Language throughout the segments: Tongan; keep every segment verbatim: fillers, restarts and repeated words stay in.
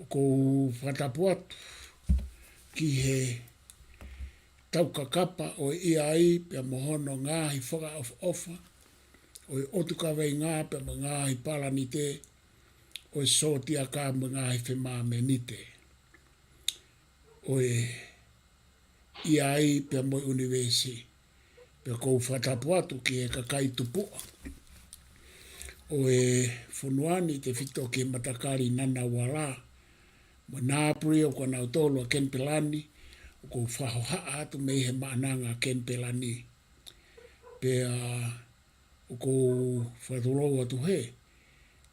ʻOku ou fakatapu atu ki he taukakapa ʻo e ʻIai pea mo hono ngaahi fakaʻofoʻofa, ʻo e ʻotu kaveinga pea mo e ngaahi palanite, ʻo e sōtiaka mo e ngaahi femāmenite, ʻo e ʻIai pea mo e ʻUnivēsi. Pea ʻoku ou fakatapu atu ki he kakai tupuʻa ʻo e fonua ni, tefito ki he matakali Ngunnawal, mo e Ngambri, ʻoku ʻanautolu ʻa Kenipela ni, ʻoku ou fakahohaʻa atu mei he Maʻananga Kenipela ni. Pea ʻoku ou fakatulou atu heni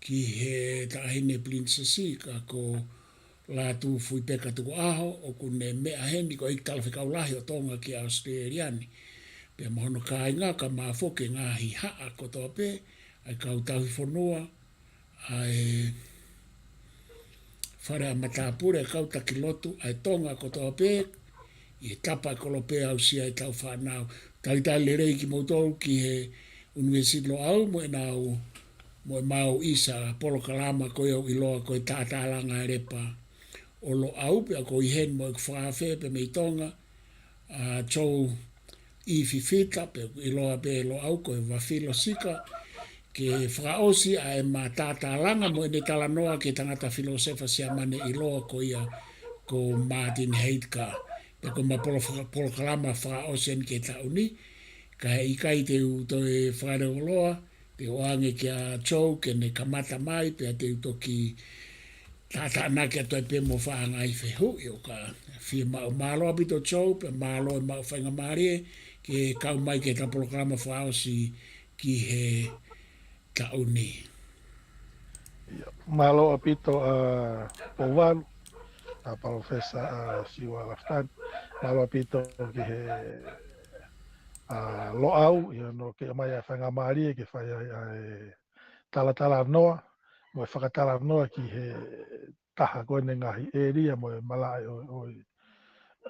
ki he Taʻahine Pilinisesi, ka ko Lātūfuipeka Tukuʻaho, ʻoku ne meʻa heni ko e ʻEiki Talafekau Lahi ʻo Tonga ki ʻAositelēlia ni. Pea mo hono kāinga, kae ʻumaʻā foki e ngaahi haʻa kotoa pē, ʻa e kau tauhi fonua, ʻa e fale ʻa matāpule, ʻa e kau taki lotu, ʻa e Tonga kotoa pē, ʻi he tapa ʻo e kolope, aʻusia ʻetau fānau. Talitali lelei kimoutolu ki he ʻUnivēsiti Loʻau mo ʻenau, mo ʻemau ʻisa polokalama ko ia ʻoku ʻiloa ko e Tātālanga ʻo e Lepa ʻo Loʻau, pea ʻoku ou ʻi heni mo ʻeku fakaafe pē mei Tonga, ʻa Joe E. Fifita, pea ʻoku ʻiloa pē ʻi Loʻau ko e Vafilo Sika, ke fakaʻosi ʻa ʻema tātālanga mo ʻene talanoa ki he tangata filōsefa Siamane ʻiloa ko ia ko Martin Heidegger. Pea ko ʻema polo-, polokalama fakaʻosi eni ki he taʻu ni, ka heʻikai te u toe fakalōloa, te u ʻoange kia Joe ke ne kamata mai, pea te u toki tātānaki atu ai pē mo ha ngaahi fehuʻi ʻo ka fiemaʻu. Mālō ʻaupito Joe, pea mālō ʻemau faingamālie ke kau mai ki heʻeta polokalama fakaʻosi ki he taʻu ni. ʻIa, mālō ʻaupito ʻa Pouvalu, ʻa Palōfesa ʻa Siua Lafitani, mālō ʻaupito ki he ʻa Loʻau, ʻi hono ke mai ʻa e faingamālie ke fai ai ʻa e talatalanoa, mo e fakatalanoa ki he taha ko eni e ngaahi ʻēlia mo e malaʻe ʻo, ʻo,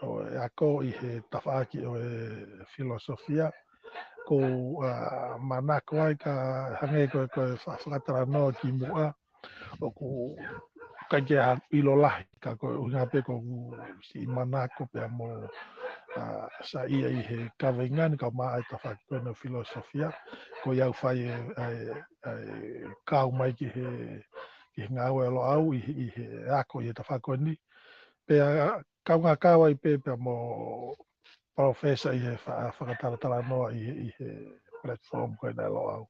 ʻo e ako ʻi he tafaʻaki ʻo e filōsofia. ʻOku ou, ʻa, manako ai ka hangē ko e, ko e fa-, fakatalanoa kimuʻa, ʻoku ʻikai ke ʻilo lahi, ka ko e ʻuhinga pē ʻoku ou siʻi manako pea mo, ʻa, saiʻia ʻi he kaveinga ni kae ʻumaʻā e tafaʻaki ko eni ʻo e filōsofia, ko ia ʻoku fai e, ʻa e, ʻa e kau mai ki he, ki he ngāue ʻa Loʻau ʻi he, ʻi he ako ʻi he tafaʻaki ko eni. Pea kaungā kau ai pē pea mo Palōfesa ʻi he fa-, fakatalatalanoa ʻi he, ʻi he platform ko ena ʻa Loʻau.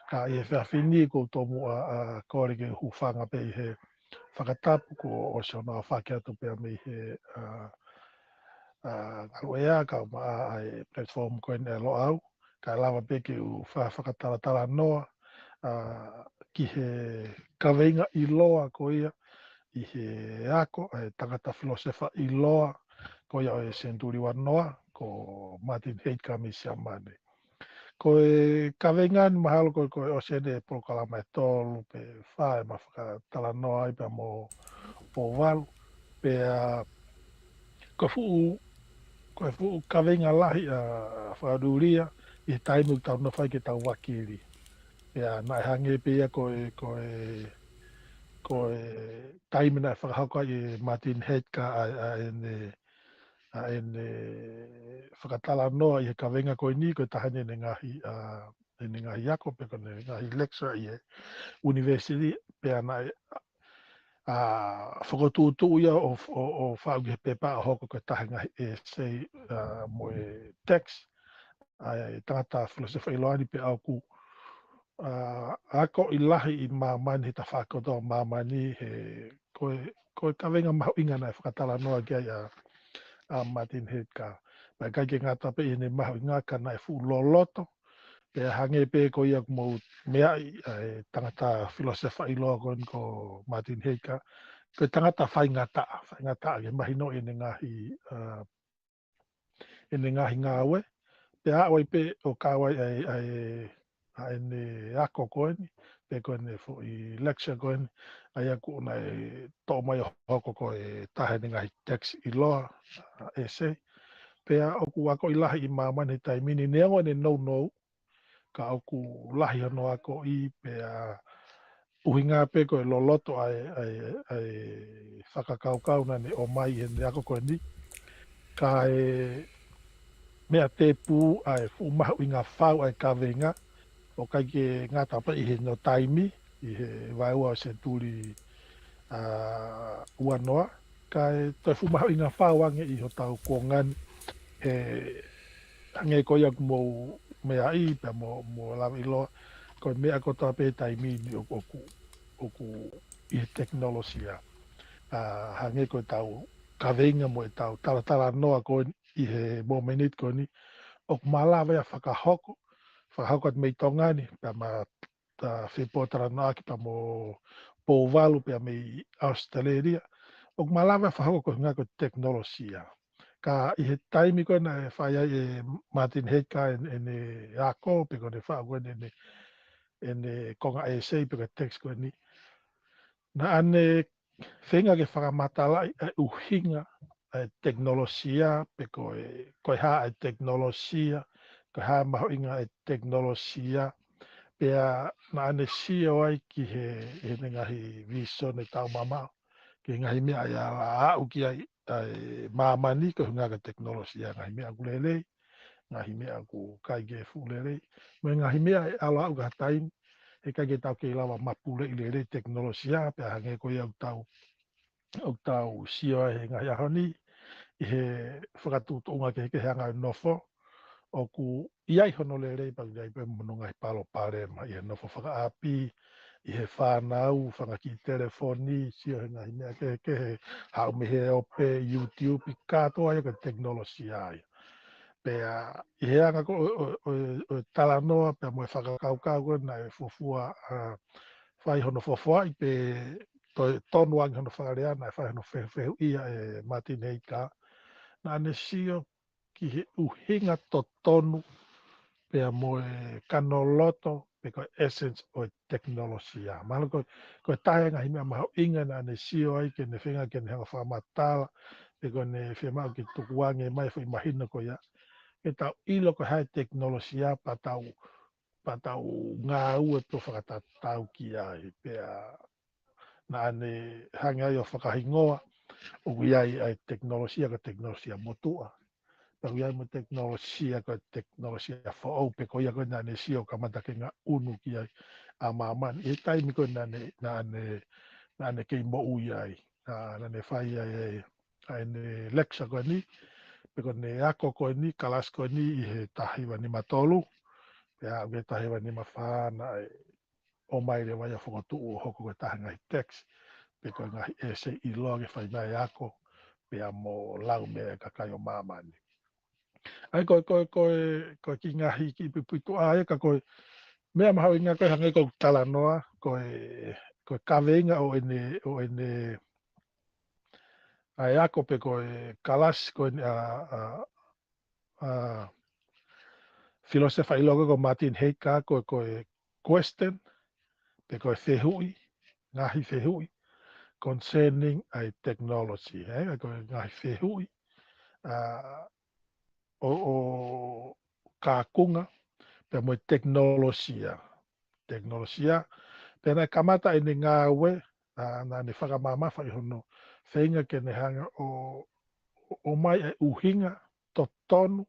Ka ʻi he efiafi ni ʻoku ou tomuʻa, ʻa, kole ke u hūfanga pē ʻi he fakatapu kuo ʻosi hono aofaki atu pea mei he, ʻa, ʻa, Ngaluʻea kae ʻumaʻā ʻa e platform ko ena ʻa Loʻau. Kae lava pē ke u fa-, fakatalatalanoa, ʻa, ki he kaveinga ʻiloa ko ia ʻi he ako ʻa e tangata filōsefa ʻiloa ko ia ʻo e senituli ua noa, ko Martin Heidegger mei Siamane. Ko e kaveinga ni mahalo ko, ko e ʻosi eni e polokalama ʻe tolu pe fā ʻema fakatalanoa ai pea mo Pouvalu. Pea ko e fuʻu, ko e fuʻu kaveinga lahi ʻa Fakaʻulia ʻi he taimi ʻoku tau nofo ai ke tau vakili. Pea naʻe hangē pē ia ko e, ko e, ko e taimi naʻe fakahoko ai ʻe Martin Heidegger ʻa, ʻa ʻene, ʻa ʻene fakatalanoa ʻi he kaveinga ko eni, ko e taha eni ʻene ngaahi, ʻa, ʻene ngaahi ako pe ko ʻene ngaahi lecture ʻi he university, pea naʻe, ʻa, fokotuʻutuʻu ia ʻo, ʻo, ʻo faʻu ki he pepa ʻo hoko ko e taha e ngaahi essay, ʻa, mo e text ʻa e tangata filōsefa ʻiloa ni pea ʻoku, ʻa, akoʻi lahi ʻi māmani he tafaʻaki kotoa ʻo māmani he ko e, ko e kaveinga mahuʻinga naʻe fakatalanoa ki ai ʻa, ʻa Martin Heidegger. Pea ʻikai ke ngata pē ʻi heʻene mahuʻinga ka naʻe fuʻu loloto, pea hangē pē ko ia ʻoku mou meaʻi ʻa e tangata filōsefa ʻiloa ko eni ko Martin Heidegger, ko e tangata faingataʻa, faingataʻa ke mahino ʻene ngaahi, ʻa, ʻene ngaahi ngāue, pea aʻu ai pē ʻo kau ai ʻa e, ʻa e, ʻa ʻene ako ko eni, pe ko ʻene foʻi lecture ko eni, ʻa ia ʻoku ne toʻo mai ʻo hoko ko e taha ʻene ngaahi text ʻiloa, ʻa, essay. Pea ʻoku akoʻi lahi ʻi māmani he taimi ni, neongo ʻene nounou, ka ʻoku lahi hono akoʻi pea ʻuhinga pē ko e loloto ʻa e, ʻa e, ʻa e fakakaukau naʻa ne ʻomai ʻi heʻene ako ko eni. Ka e meʻa tēpū ʻa e fuʻu mahuʻinga fau ʻa e kaveinga, ʻoku ʻikai ke ngata pē ʻi hono taimi, ʻi he vaeua ʻo e senituli, ʻa, ua noa, ka e toe fuʻu mahuʻinga fau ange ʻi hotau kuonga ni, he hangē ko ia ʻoku mou meaʻi, pea mou, mou lave ʻiloa, ko e meʻa kotoa pē taimi ni ʻoku, ʻoku, ʻoku ʻi he tekinolosia. ʻA, hangē ko ʻetau kaveinga mo ʻetau talatalanoa ko eni ʻi he momeniti ko eni, ʻoku malava ia fakahoko, fakahoko atu mei Tonga ni, pea ma ta fepōtalanoaʻaki pea mo Pouvalu pea mei ʻAositelēlia. ʻOku malava fakahoko ko e ʻuhinga ko e tekinolosia. Ka ʻi he taimi ko ē naʻe fai ai ʻe Martin Heidgar ʻene, ʻene ako, pe ko ʻene faʻu ko ē ʻene, ʻene konga essay, pe ko e text ko eni. Naʻa ne feinga ke fakamatalaʻi ʻa e ʻuhinga ʻa e tekinolosia, pe ko e, ko e hā ʻa e tekinolosia, ko e hā e mahuʻinga ʻa e tekinolosia, pea naʻa ne sio ai ki he, heʻene ngaahi vīsone taumamaʻo, ki he ngaahi meʻa ʻe ala aʻu ki ai ʻa e māmani, ko e ʻuhinga ko e tekinolosia, ngaahi meʻa ʻoku lelei, ngaahi meʻa ʻoku ʻikai ke fuʻu lelei, mo e ngaahi meʻa ʻe ala aʻu ki ha taimi, he ʻikai ke tau kei lava mapuleʻi lelei tekinolosia, pea hangē ko ia ʻoku tau, ʻoku tau sio ai he ngaahi ʻaho ni, ʻi he fakatuʻutuʻunga kehekehe ʻa e anga ʻo e nofo, ʻoku ʻi ai hono lelei pea ʻoku ʻi ai pē mo hono ngaahi palopalema, ʻi he nofo fakaʻapi, ʻi he fānau, fanga kiʻi telefoni, sio he ngaahi meʻa kehekehe, haʻu mei he ope, YouTube, kātoa ia ko e tekinolosia ia. Pea, ʻi he anga ko ē ʻo, ʻo, ʻo, ʻo e talanoa, pea mo e fakakaukau ko ē naʻe fuofua, ʻa, fai hono fuofuaʻi pe toe tonu ange hono fakalea naʻe fai hono fehuʻia ʻe Martin Heidgar. Naʻa ne sio ki he ʻuhinga totonu pea mo e kanoloto pe ko e essence ʻo e tekinolosia. Mahalo ko, ko e taha e ngaahi meʻa mahuʻinga naʻa ne sio ai ke ne feinga ke ne hanga fakamatala, pe ko ʻene fiemaʻu ke tukuange mai foʻi mahino ko ia. Ke tau ʻilo ko e hā e tekinolosia pea tau, pea tau ngāue pea fakatatau ki ai pea naʻa ne hanga ai ʻo fakahingoa, ʻoku ʻi ai ʻa e tekinolosia ko e tekinolosia motuʻa. Pea ʻoku ʻi ai mo e tekinolosia ko e tekinolosia foʻou pe ko ia ko ē naʻa ne sio kamata ke ngaʻunu ki ai ʻa māmani. ʻI he taimi ko ē naʻa ne, naʻa ne, naʻa ne kei moʻui ai. ʻA, naʻa ne fai ai, ai, ʻa ʻene lecture ko eni, pe ko ʻene ako ko eni, kalasi ko eni ʻi he taha hiva nima tolu, pea aʻu ki he taha hiva nima fā naʻe ʻomai leva ia fokotuʻu ʻo hoko ko e taha ngaahi text, pe ko e ngaahi essay ʻiloa ke fai mai ako, pea mo lau meʻa e kakai ʻo māmani. ʻA ia ko e, ko e, ko e, ko e kiʻi ngaahi kiʻi puipuituʻa ia ka ko e meʻa mahuʻinga ko e hangē ko e talanoa, ko e, ko e kaveinga ʻo ʻene, ʻo ʻene, ʻa e ako pe ko e kalasi ko eni ʻa, ʻa, ʻa, filōsefa ʻiloa ko Martin Heidgar ko, ko e question, pe ko e fehuʻi, ngaahi fehuʻi, concerning ʻa e technology, ē? Ko e ngaahi fehuʻi, ʻa, ʻo, ʻo kakunga, pea mo e tekinolosia. Tekinolosia, pea naʻe kamata ʻene ngāue, ʻa, naʻa ne fakamamafaʻi hono feinga ke ne hanga ʻo, ʻo, ʻomai ʻa e ʻuhinga totonu,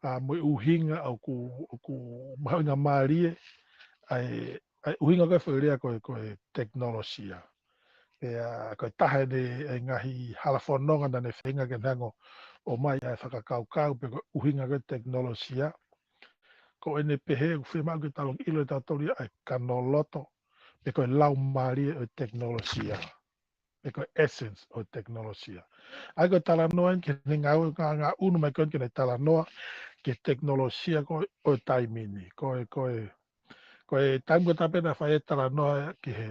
ʻa, mo e ʻuhinga ʻoku, ʻoku mahuʻinga mālie, ʻa e, ʻa e ʻuhinga ko e foʻi lea ko e, ko e tekinolosia. Pea ko e taha ʻene, e ngaahi hala fononga naʻa ne feinga ke ne hanga ʻo ʻomai ʻa e fakakaukau pe ko e ʻuhinga ko e tekinolosia. Ko ʻene pehē, ʻoku fiemaʻu ke tau ʻilo ʻe tautolu ia ʻa e kanoloto, pe ko e laumālie ʻo e tekinolosia. Pe ko e essence ʻo e tekinolosia. ʻA ia ko e talanoa eni ke ne ngāue ngā, ngaʻunu mai ko eni ke ne talanoa ki he tekinolosia ko ē ʻo e taimi ni. Ko e, ko e, ko e taimi ko ē tā pē naʻe fai e talanoa ki he,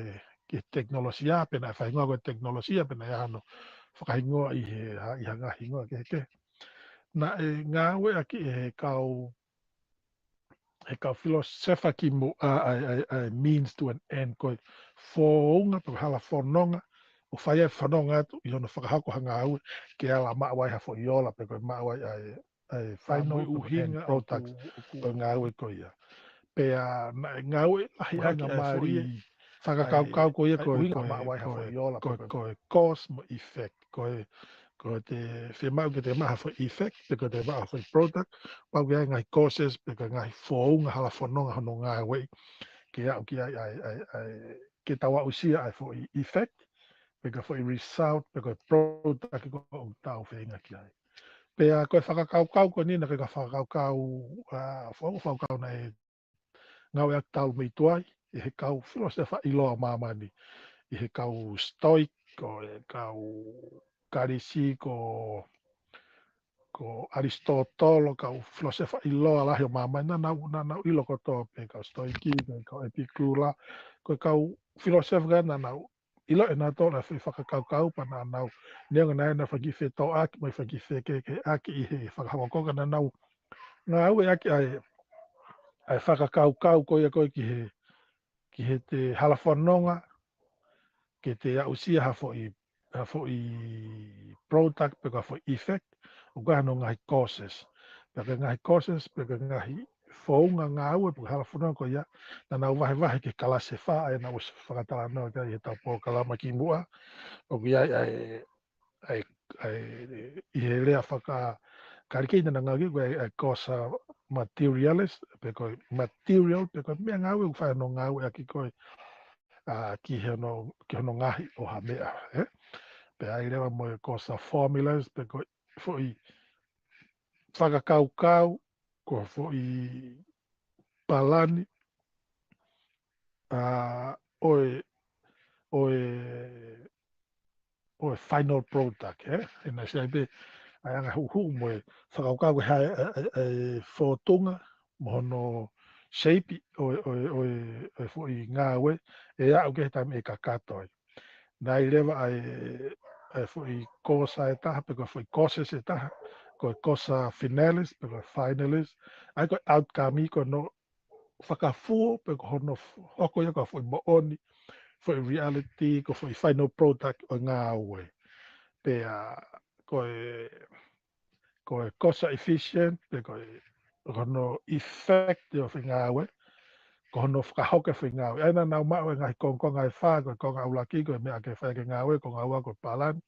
ki he tekinolosia, pe naʻe fakahingoa ko e tekinolosia, pe naʻe ʻi ai hano fakahingoa ʻi he, ʻi ha ngaahi hingoa kehekehe. Naʻe ngāueʻaki ʻe he kau, he kau filōsefa kimuʻa ʻa e, ʻa e, ʻa e means to an end, ko e founga, pe ko e hala fononga, ʻo fai ai e fononga atu ʻi hono fakahoko ha ngāue, ke ala maʻu ai ha foʻi ola, pe ko e maʻu ai ʻa e, ʻa e final ʻuhinga product ʻo e ngāue ko ia. Pea naʻe ngāueʻaki ʻa e foʻi fakakaukau ko ia ko e, ko e, ko e, ko e cause mo e effect. Ko e, ko e te fiemaʻu ke te maʻu ha foʻi effect, pe ko e te maʻu ha foʻi product, pau ke ʻi ai e ngaahi causes, pe ko e ngaahi founga hala fononga hono ngāueʻi, ke aʻu ki ai, ai, ai, ai, ke tau aʻusia ai foʻi effect, pe ko e foʻi result, pe ko e product ko ʻoku tau feinga ki ai. Pea ko e fakakaukau ko eni naʻe ko e fakakaukau, ʻa, fo-, fakakaukau naʻe ngāueʻaki talu mei tuai, ʻe he kau filosefa ʻiloa ʻo māmani, ʻi he kau Stoic, ko e kau Kalisi, ko, ko ʻAlisitōtolo, kau filosefa ʻiloa lahi ʻo māmani, naʻa nau, naʻa nau ʻilo kotoa pē kau Stoiki, ko e kau Epikula, ko e kau filosefa ka naʻa nau ʻilo ʻe nautolu e foʻi fakakaukau pea naʻa nau, neongo naʻe ʻi ai ʻena faki fetōʻaki, mo e faki fekekeʻaki ʻi he fakahoko ka naʻa nau ngāueʻaki ʻa e, ʻa e fakakaukau ko ia ko ē ki he, ki he te hala fononga, ke te aʻusia ha foʻi, ha foʻi product pe ko ha foʻi effect, ʻoku ʻi ai hono ngaahi causes. Pe ko e ngaahi causes, pe ko e ngaahi founga ngāue, pe ko e hala fononga ko ia, naʻa nau vahevahe ke kalasi ʻe fā, ʻa ia naʻa ku ʻosi fakatalanoa ki ai ʻi heʻetau polokalama kimuʻa, ʻoku ʻi ai ʻa e, ʻa e, ʻa e, ʻi he lea faka-Kalisi naʻa nau ngāueʻaki ko e, ʻa e causa materialis, pe ko e material, pe ko e meʻangāue ʻoku fai hono ngāueʻaki ko ē, ʻa, ki hono, ki hono ngaohi ʻo ha meʻa, ē? Pea ʻi ai leva mo e causa formialis, pe ko e foʻi fakakaukau, ko e foʻi palani, ʻa, ʻo e, ʻo e, ʻo e final product, ē? ʻE naʻe ʻi ai pē ʻa e anga huhu mo e fakakaukau ko e hā e, e, e, e fōtunga, mo hono shape ʻo e, ʻo e, ʻo e, ʻo e foʻi ngāue, ʻe aʻu ki he taimi ʻe kakato ai. Naʻe ʻi ai leva ʻa e, ʻa e foʻi causa ʻe taha, pe ko e foʻi causes ʻe taha, ko e causa finalis, pe ko e finalis, ʻa ia ko e outcome, ko hono fakafuo, pe ko hono f-, hoko ia ko e foʻi moʻoni, foʻi reality, ko e foʻi final product ʻo e ngāue. Pea ko e, ko e causa efficient, pe ko e, ko hono effect ʻo e foʻi ngāue, ko hono fakahoko e foʻi ngāue. ʻA ia naʻa nau maʻu e ngaahi kongokonga ʻe fā, ko e konga ʻuluaki, ko e meʻa ke fai ʻaki e ngāue, konga ua, ko e palani,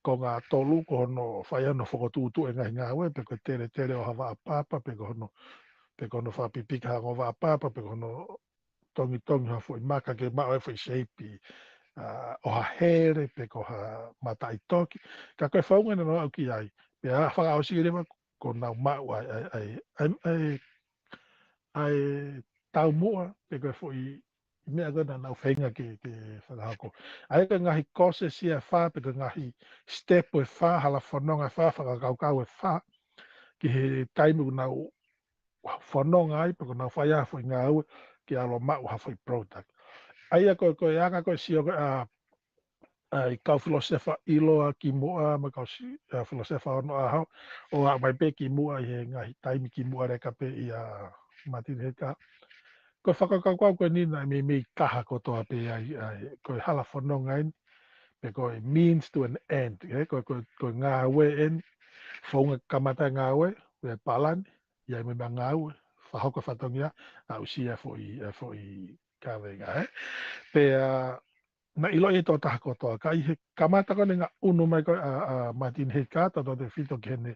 konga tolu, ko hono fai hono fokotuʻutuʻu e ngaahi ngāue, pe ko e teletele ʻo ha vaʻa papa, pe ko hono, pe ko hono fakapipiki ha ongo vaʻa papa, pe ko hono tongitongi ha foʻi maka ke maʻu e foʻi shape, ʻa, ʻo ha hele, pe ko ha mataʻitoki. Ka ko e founga naʻa nau aʻu ki ai, pea fakaʻosi leva ko ʻenau maʻu ʻa e, ʻa e, ʻa e, ʻa e, ʻa e, ʻa e taumuʻa, pe ko e foʻi meʻa ko ē naʻa nau feinga ke, ke fakahoko. ʻA ia ko e ngaahi causes ia ʻe fā, pe ko e ngaahi step ʻe fā, hala fononga ʻe fā, fakakaukau ʻe fā, ki he taimi ʻoku nau fononga ai, pe ko ʻenau fai ai ha foʻi ngāue, ke ʻalu ʻo maʻu ha foʻi product. ʻA ia ko e, ko e anga ko ē sio ko ē ʻa, ʻa e kau filosefa ʻiloa kimuʻa, mo e kau si-, ʻa, filosefa ʻo onoʻaho, ʻo aʻu mai pē kimuʻa ʻi he ngaahi taimi kimuʻa leka pē ʻia Martin Heidegger. Ko e fakakaukau ko eni naʻe meimei taha kotoa pē ai, ʻa e, ko e hala fononga eni, pe ko e means to an end, ē? Ko e, ko e, ko e ngāue eni, founga kamata e ngāue, ko e palani, ʻi ai mo e meʻangāue, fakahoko e fatongia, aʻusia e foʻi, e foʻi kavenga, ē? Pea, naʻe ʻiloʻi ʻe he tokotaha kotoa, ka ʻi he kamata ko ē ʻene ngaʻunu mai ko ē ʻa, ʻa Martin Heidegger, tautautefito ki heʻene,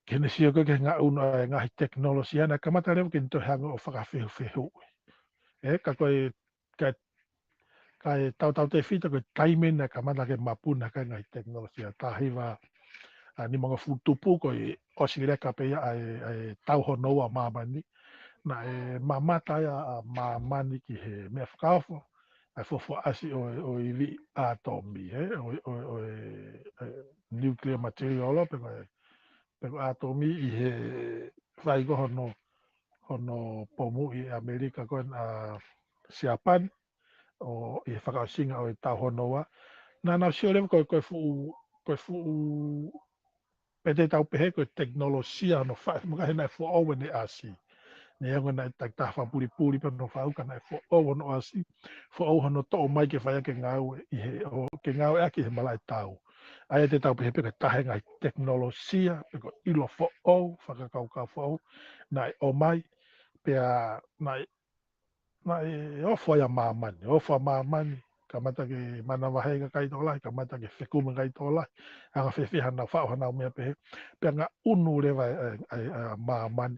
ki heʻene sio ko ē ki he ngaʻunu ʻa e ngaahi tekinolosia, naʻe kamata leva ke ne toe hanga ʻo fakafehufehuʻi. Ē, ka ko e, ka, ka e tautautefito ko e taimi naʻe kamata ke mapuna ki ai e ngaahi tekinolosia, taha hiva, ʻa, nimangofulu tupu, ko e ʻosi leka pē ia ʻa e, ʻa e tau hono ua ʻo māmani, naʻe mamata ai ʻa, ʻa māmani ki he meʻa fakaofo, ʻa e fuofua ʻasi ʻo e, ʻo e ivi ʻātomi, ē, ʻo e, ʻo e, ʻo e, ʻe, nuclear material, pe ko e, pe ko e ʻātomi ʻi he fai ko ē hono, hono pomuʻi ʻe ʻAmelika ko ē ʻa Siapani, ʻo ʻi he fakaʻosinga ʻo e tau hono ua. Naʻa nau sio leva ko e, ko e fuʻu, ko e fuʻu, pea te tau pehē ko e tekinolosia hono faʻa, maka he naʻe foʻou ʻene ʻasi. Neongo naʻe takitaha fakapulipuli pē hono faʻu ka naʻe foʻou hono ʻasi, foʻou hono toʻo mai ke fai ʻaki e ngāue ʻi he, ʻo, ke ngāueʻaki he malaʻe tau. ʻA ia te tau pehē pē ko e taha e ngaahi tekinolosia, pe ko e ʻilo foʻou, fakakaukau foʻou, naʻe ʻomai, pea naʻe naʻe ofo ai ʻa māmani, ofo ʻa māmani, kamata ke manavahē e kakai tokolahi, kamata ke fekumi e kakai tokolahi, anga-fēfē haʻanau faʻu haʻanau meʻa pehē, pea ngaʻunu leva ʻa, ʻa, ʻa māmani,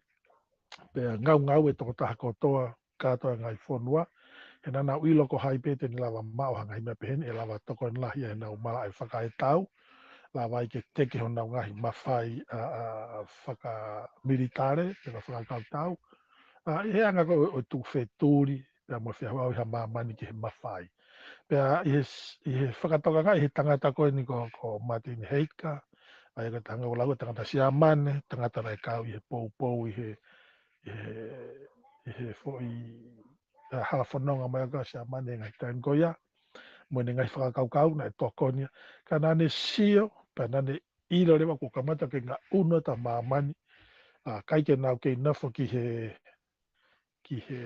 pea ngaungaue e tokotaha kotoa, kātoa e ngaahi fonua, he naʻa nau ʻilo ko hai pē te ne lava maʻu ha ngaahi meʻa pehē ni, ʻe lava tokoni lahi ai ʻenau malaʻe fakaetau, lava ai ke teke honau ngaahi mafai ʻa, ʻa, fakamilitale, pe ko e fakakautau, ʻa, ʻi he anga ko ē ʻo, ʻo e tuku fetuli, pea mo e feʻauʻauhi ʻa māmani ki he mafai. Pea ʻi he s-, ʻi he fakatokangaʻi ʻe he tangata ko eni ko, ko Martin Heidgar, ʻa ia ko e tangata ʻoku lau ko e tangata Siamane, tangata naʻe kau ʻi he poupou, ʻi he, ʻi he, ʻi he foʻi, ʻa, hala fononga mai ʻa Siamane he ngaahi taimi ko ia, mo ʻene ngaahi fakakaukau naʻe tokoni ia. Ka naʻa ne sio, pea naʻa ne ʻilo leva kuo kamata ke ngaʻunu atu ʻa māmani, ʻa, ʻikai ke nau kei nofo ki he, ki he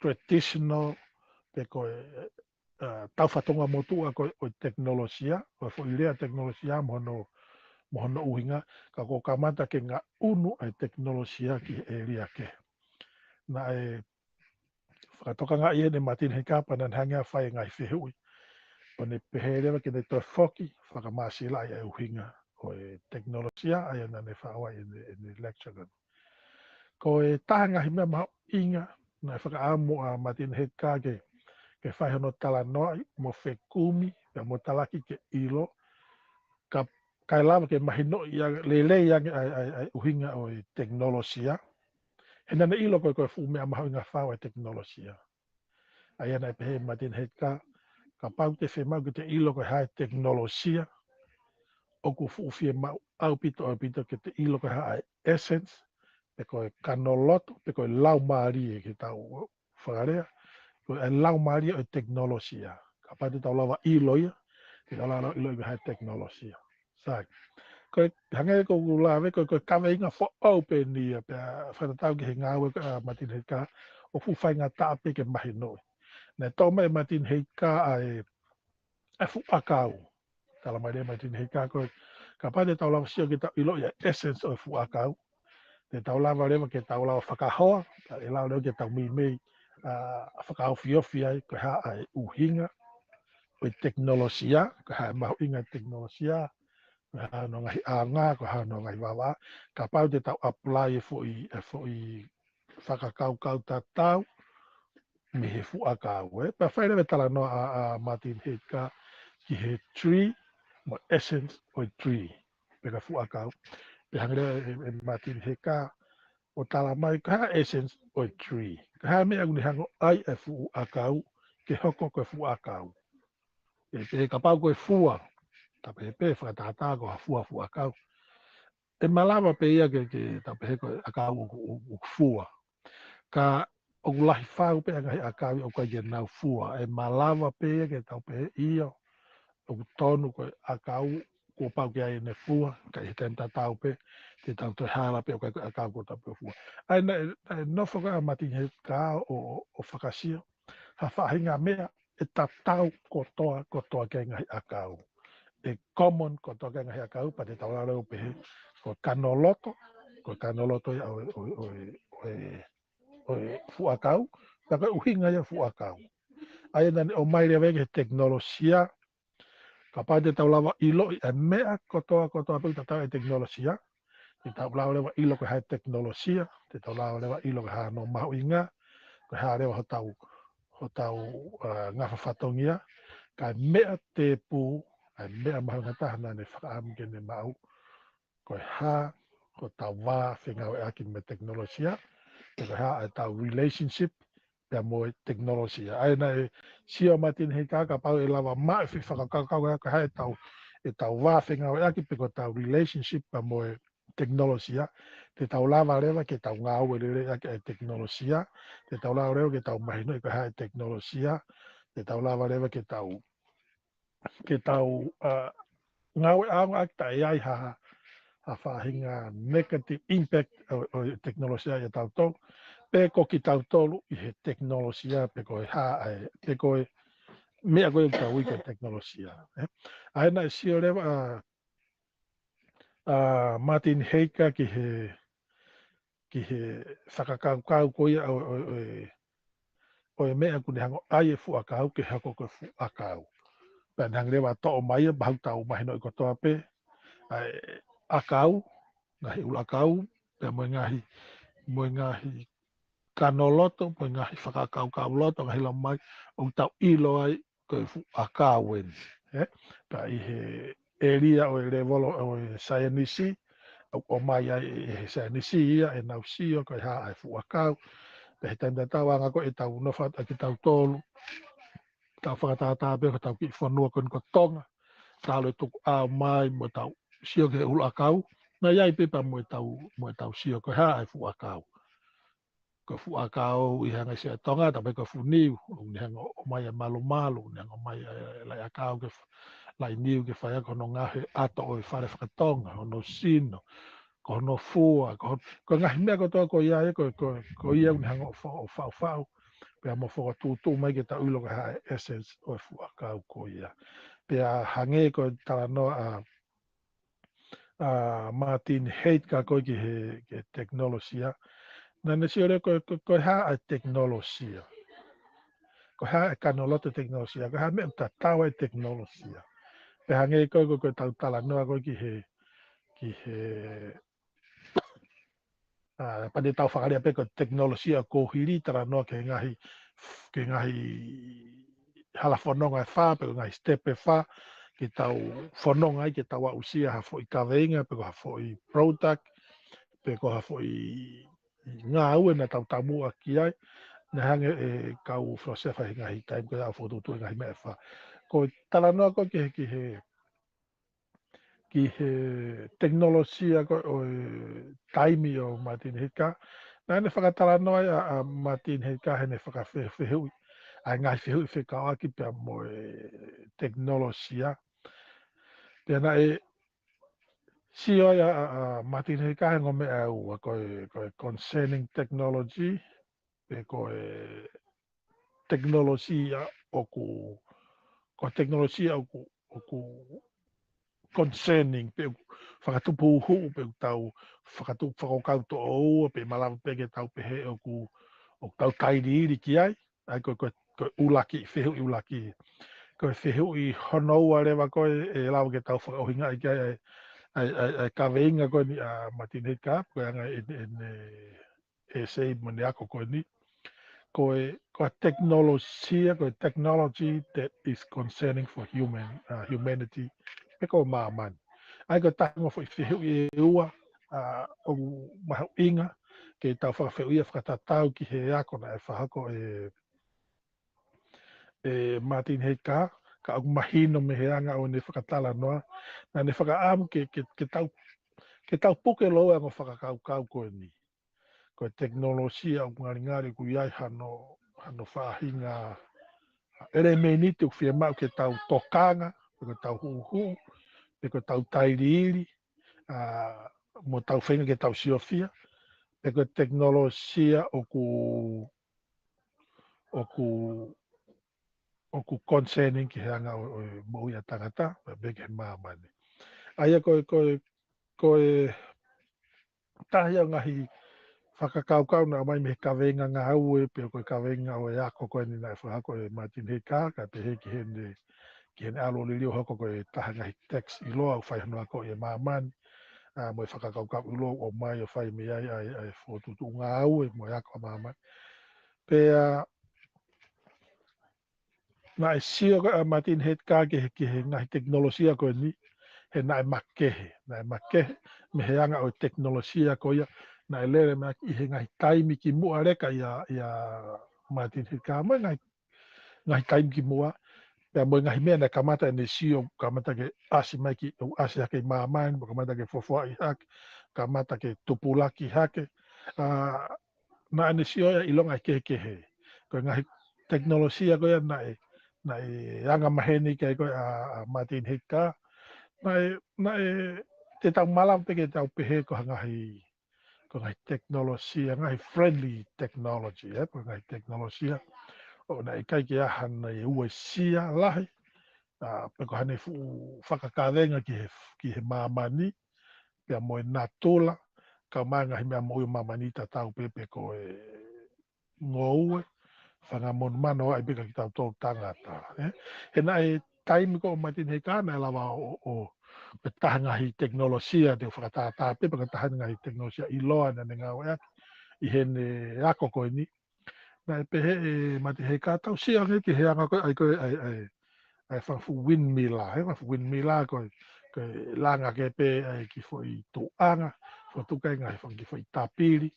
traditional, pe ko e, ʻa, taufatonga motuʻa ko ē ʻo e tekinolosia, ʻo e foʻi lea tekinolosia mo hono, mo hono ʻuhinga, ka kuo kamata ke ngaʻunu ʻa e tekinolosia ki he ʻēlia kehe. Naʻe fakatokangaʻi ʻe Martin Heidgar pea naʻa ne hanga ʻo fai e ngaahi fehuʻi. ʻO ne pehē leva ke ne toe foki, fakamāsilaʻi ʻa e ʻuhinga ʻo e tekinolosia, ʻa ia naʻa ne faʻu ai ʻene, ʻene lecture ko eni. Ko e taha e ngaahi meʻa mahuʻinga, naʻe fakaʻamu ʻa Martin Heidgar ke, ke fai hono talanoaʻi, mo fekumi, pea mo talaki ke ʻilo, ka, kae lava ke mahinoʻi ʻa e, lelei ange ʻa e, ʻa e, ʻa e ʻuhinga ʻo e tekinolosia. He naʻa ne ʻilo ko e, ko e fuʻu meʻa mahuʻinga fau ʻa e tekinolosia. ʻA ia naʻe pehē ʻe Martin Heidgar, kapau te ke fiemaʻu ke te ʻilo ko e hā e tekinolosia, ʻoku fuʻu fiemaʻu ʻaupito, ʻaupito ke te ʻilo ko e hā e essence, pe ko e kanoloto, pe ko e laumālie ke tau fakalea, ko e laumālie ʻo e tekinolosia. Kapau te tau lava ʻilo ia, te tau lava ʻilo ia ko e hā e tekinolosia. Sai. Ko e hangē ko ʻeku lave, ko e, ko e kaveinga foʻou pē eni ia, pea fakatatau ki he ngāue ʻa Martin Heidgar, ʻoku fuʻu faingataʻa pē ke mahinoʻi. Naʻe toʻo mai ʻe Martin Heidgar ʻa e, ʻa e fuʻu ʻakau. Tala mai leva ʻe Martin Heidgar ko e, kapau te tau lava sio ke tau ʻilo ia e essence ʻo e fuʻu ʻakau, te tau lava leva ke tau lava fakahoa, ʻe lava leva ke tau meimei, ʻa, fakaofiofi ai, ko e hā ʻa e ʻuhinga ʻo e tekinolosia, ko e hā e mahuʻinga ʻo e tekinolosia, ko e hā hono ngaahi ʻaonga, ko e hā hono ngaahi vavā, kapau te tau apply e foʻi, e foʻi fakakaukau tatau mei he fuʻu ʻakau, ē. Pea fai leva e talanoa ʻa, ʻa Martin Heidgar ki he tree, mo e essence ʻo e tree, pe ko e fuʻu ʻakau. Pea hanga leva ʻe, ʻe Martin Heidgar ʻo tala mai ko e hā e essence ʻo e tree. Ko e hā e meʻa ʻoku ne hanga ʻo ʻai ʻa e fuʻu ʻakau ke hoko ko e fuʻu ʻakau. ʻE, pe kapau ko e fua, ta pehē pē fakatātā ko ha fua fuʻu ʻakau. ʻE malava pē ia ke, ke tau pehē ko e ʻakau ʻoku, ʻoku, ʻoku fua. Ka ʻoku lahi fau pē ʻa e ngaahi ʻakau ʻoku ʻikai ke nau fua. ʻE malava pē ia ke tau pehē ʻio, ʻoku tonu ko e ʻakau kuo pau ke ʻi ai ʻene fua, ka ʻi he taimi tatau pē, te tau toe hala pē ʻoku ʻikai ko e ʻakau kuo tau pehē fua. ʻA ia naʻe, naʻe nofo ko ē ʻa Martin Heidgar ʻo, ʻo, ʻo fakasio ha faʻahinga meʻa ʻe tatau kotoa, kotoa ki he ngaahi ʻakau. ʻE common kotoa ki he ngaahi ʻakau, pea te tau lava leva ʻo pehē, ko e kanoloto, ko e kanoloto ia ʻo e, ʻo e, ʻo e, ʻo e, ʻo e fuʻu ʻakau, pea ko e ʻuhinga ia ʻo e fuʻu ʻakau. ʻA ia naʻa ne ʻomai leva ia ki he tekinolosia, kapau te tau lava ʻiloʻi e meʻa kotoa, kotoa pē ʻoku tatau ai e tekinolosia, te tau lava leva ʻilo ko e hā e tekinolosia, te tau lava leva ʻilo ko e hā hono mahuʻinga, ko e hā leva hotau, hotau, ʻa, ngafa fatongia, ka e meʻa tēpū, ʻa e meʻa mahuʻinga taha naʻa ne fakaʻamu ke ne maʻu, ko e hā hotau vā fengāueʻaki mo e tekinolosia, pe ko e hā ʻetau relationship pea mo e tekinolosia. ʻA ia naʻe sio ʻa Martin Heidgar kapau ʻe lava maʻu e foʻi fakakaukau ko e hā ʻetau, ʻetau vā fengāueʻaki pe ko ʻetau relationship pea mo e tekinolosia, te tau lava leva ke tau ngāue lelei ʻaki e tekinolosia, te tau lava leva ke tau mahinoʻi ko e hā e tekinolosia, te tau lava leva ke tau, ke tau, ʻa, ngāue ʻaonga ʻaki taʻe ʻi ai ha, ha faʻahinga negative impact ʻo, ʻo e tekinolosia ʻiate kitautolu, pe ko kitautolu ʻi he tekinolosia, pe ko e hā, ʻa e, pe ko e meʻa ko ē ʻoku tau ui ko e tekinolosia, ē? ʻA ia naʻe sio leva ʻa, ʻa Martin Heidgar ki he, ki he fakakaukau ko ia ʻo, ʻo, ʻo e, ʻo e meʻa ʻoku ne hanga ʻo ʻai e fuʻu ʻakau ke hoko ko e fuʻu ʻakau. Pea ne hanga leva ʻo toʻo mai ia, pea ʻoku tau mahinoʻi kotoa pē ʻa e ʻakau, ngaahi ʻuluʻakau, pea mo e ngaahi, mo e ngaahi kanoloto, mo e ngaahi fakakaukau loto, ngaahi lau mai, ʻoku tau ʻilo ai ko e fuʻu ʻakau eni, ē? Pea ʻi he ʻēlia ʻo e lēvolo ʻo e saienisi, ʻoku ʻomai ai ʻe he saienisi ia ʻenau sio ko e hā ʻa e fuʻu ʻakau. Pea he taimi tatau ʻa ia ko ʻetau nofo atu ʻa kitautolu, tau fakatātā pē ko ʻetau kiʻi fonua ko eni ko Tonga, talu e tukuʻau mai mo ʻetau sio ki he ʻuluʻakau, naʻe ʻi ai pē pea mo ʻetau, mo ʻetau sio ko e hā ʻa e fuʻu ʻakau. Ko e fuʻu ʻakau ʻi he anga ʻo e sio ʻa Tonga, tā pē ko e fuʻu niu, ʻoku ne hanga ʻo ʻomai ʻa e malumalu, ʻoku ne hanga ʻo ʻomai ʻa e laʻi ʻakau ke f-, laʻi niu ke fai ʻaki hono ngaohi ʻato ʻo e fale fakatonga, hono sino, ko hono fua, ko hon-, ko e ngaahi meʻa kotoa ko ia, ko, ko, ko ia ʻoku ne hanga ʻo fa-, ʻo faʻufaʻu, pea mo fakatūtū mai ke tau ʻilo ko e hā e essence ʻo e fuʻu ʻakau ko ia. Pea hangē ko e talanoa ʻa ʻa Martin Heidegger ko ē ki he, ki he tekinolosia. Naʻa ne sio leva ko, ko, ko e hā ʻa e tekinolosia. Ko e hā e kanoloto tekinolosia. Ko e hā e meʻa ʻoku tatau ai e tekinolosia. Pea hangē ko, ko, ko ʻetau talanoa ko ē ki he, ki he, ʻa, pea te tau fakalea pē ko e tekinolosia kuo hili talanoa ki he ngaahi, ki he ngaahi hala fononga ʻe fā, pe ko e ngaahi step ʻe fā, ke tau fononga ai, ke tau aʻusia ha foʻi kaveinga, pe ko ha foʻi product, pe ko ha foʻi ngāue naʻa tau taumuʻa ki ai, naʻe hanga ʻe he kau filōsefa he ngaahi taimi ko ia ʻo fakatūtū e ngaahi meʻa ʻe fā. Ko e talanoa ko ē ki he, ki he, ki he tekinolosia ko ē ʻo e taimi ʻo Martin Heidegger. Naʻa ne fakatalanoa ai ʻa, ʻa Martin Heidegger heʻene fakafehuʻi ʻa e ngaahi fehuʻi fekauʻaki pea mo e tekinolosia. Pea naʻe sio ai ʻa, ʻa, ʻa Martin Heidegger he ongo meʻa ʻe ua, ko e, ko e concerning technology, pe ko e tekinolosia ʻoku, ko e tekinolosia ʻoku, ʻoku concerning, pe ʻoku fakatupu huhu, pe ʻoku tau fakatupu fakakaukau toʻo ua, pe malava pē ke tau pehē ʻoku, ʻoku tau tailiili ki ai, ʻa ia ko, ko, ko e ʻuluaki, fehuʻi ʻuluaki. Ko e fehuʻi hono ua leva ko ē ʻe lava ke tau fakaʻuhingaʻi ki ai, ʻa e, ʻa e, ʻa e, ʻa e kaveinga ko eni ʻa Martin Heidegger, ko e anga ʻene, ʻene essay mo ʻene ako ko eni. Ko e, ko e tekinolosia, ko e technology that is concerning for human, uh, humanity, pe ko māmani. ʻA ia ko e taha e ongo foʻi fehuʻi ʻe ua, ʻa, ʻoku mahuʻinga ke tau fakafehuʻia fakatatau ki he ako naʻe fakahoko ʻe, ʻe Martin Heidegger, ka ʻoku mahino mei he anga ʻo ʻene fakatalanoa, naʻa ne fakaʻamu ke, ke, ke tau, ke tau puke lōua e ongo fakakaukau ko eni. Ko e tekinolosia ʻoku ngalingali ʻoku ʻi ai hano, hano faʻahinga ʻelemēniti ʻoku fiemaʻu ke tau tokanga, pe ko ʻetau huhu, pe ko ʻetau tailiili, ʻa, mo ʻetau feinga ke tau siofia, pe ko e tekinolosia ʻoku, ʻoku, ʻoku concerning ki he anga ʻo, ʻo e moʻui ʻa e tangata, pe, pe ki he māmani. ʻA ia ko e, ko e, ko e taha ia ʻo e ngaahi fakakaukau naʻe ʻomai mei he kaveinga ngāue, pe ko e kaveinga ʻo e ako ko eni naʻe fakahoko ʻe Martin Heidegger, kae pehē ki heʻene, ki heʻene ʻalu ʻo liliu ʻo hoko ko e taha e ngaahi text ʻiloa ʻoku fai hono akoʻi ʻe māmani, ʻa, mo e fakakaukau ʻiloa ʻoku ʻomai ʻo fai mei ai ʻa e, ʻa e fokotuʻutuʻu ngāue mo e ako ʻa māmani. Pea, naʻe sio ko ē ʻa Martin Heidegger ki he, ki he ngaahi tekinolosia ko eni, he naʻe makehe, naʻe makehe, mei he anga ʻo e tekinolosia ko ia, naʻe lele mai ʻi he ngaahi taimi kimuʻa leka ʻia, ʻia Martin Heidegger, mo e ngaahi, ngaahi taimi kimuʻa, pea mo e ngaahi meʻa naʻe kamata ʻene sio, kamata ke ʻasi mai ki, ʻo ʻasi hake ʻi māmani, mo kamata ke fofoaʻi hake, kamata ke tupulaki hake, ʻa, naʻa ne sio ia ʻi he ngaahi kehekehe. Ko e ngaahi tekinolosia ko ia naʻe, naʻe anga maheni ki ai ko ē ʻa, ʻa Martin Heidegger. Naʻe, naʻe te tau malava pē ke tau pehē ko ha ngaahi, ko e ngaahi tekinolosia, ngaahi friendly technology, ē, ko e ngaahi tekinolosia ʻoku naʻe ʻikai ke ʻi ai hano uesia lahi, ʻa, pe ko haʻane fuʻu fakakavenga ki he, ki he māmani, pea mo e natula, kae ʻumaʻā e ngaahi meʻa moʻui ʻo māmani tatau pē pe ko e ngoue, fanga monumanu ʻo ʻai pē kia kitautolu tangata. ʻE? He naʻe taimi ko ē ʻo Martin Heika naʻe lava ʻo, ʻo, ʻo, ko e taha e ngaahi tekinolosia te u fakatātā pē, pe ko e taha e ngaahi tekinolosia ʻiloa naʻa ne ngāueʻaki ʻi heʻene ako ko eni. Naʻe pehē ʻe Martin Heika, tau sio ange ki he anga ko ē ʻa e, ko e, ʻa e, ʻa e, ʻa e fanga fuʻu windmiller, he fanga fuʻu windmiller ko e, ko e langa ke pē ʻa e kiʻi foʻi tuʻuʻanga, fotu kai ngaahi fanga kiʻi foʻi tāpili.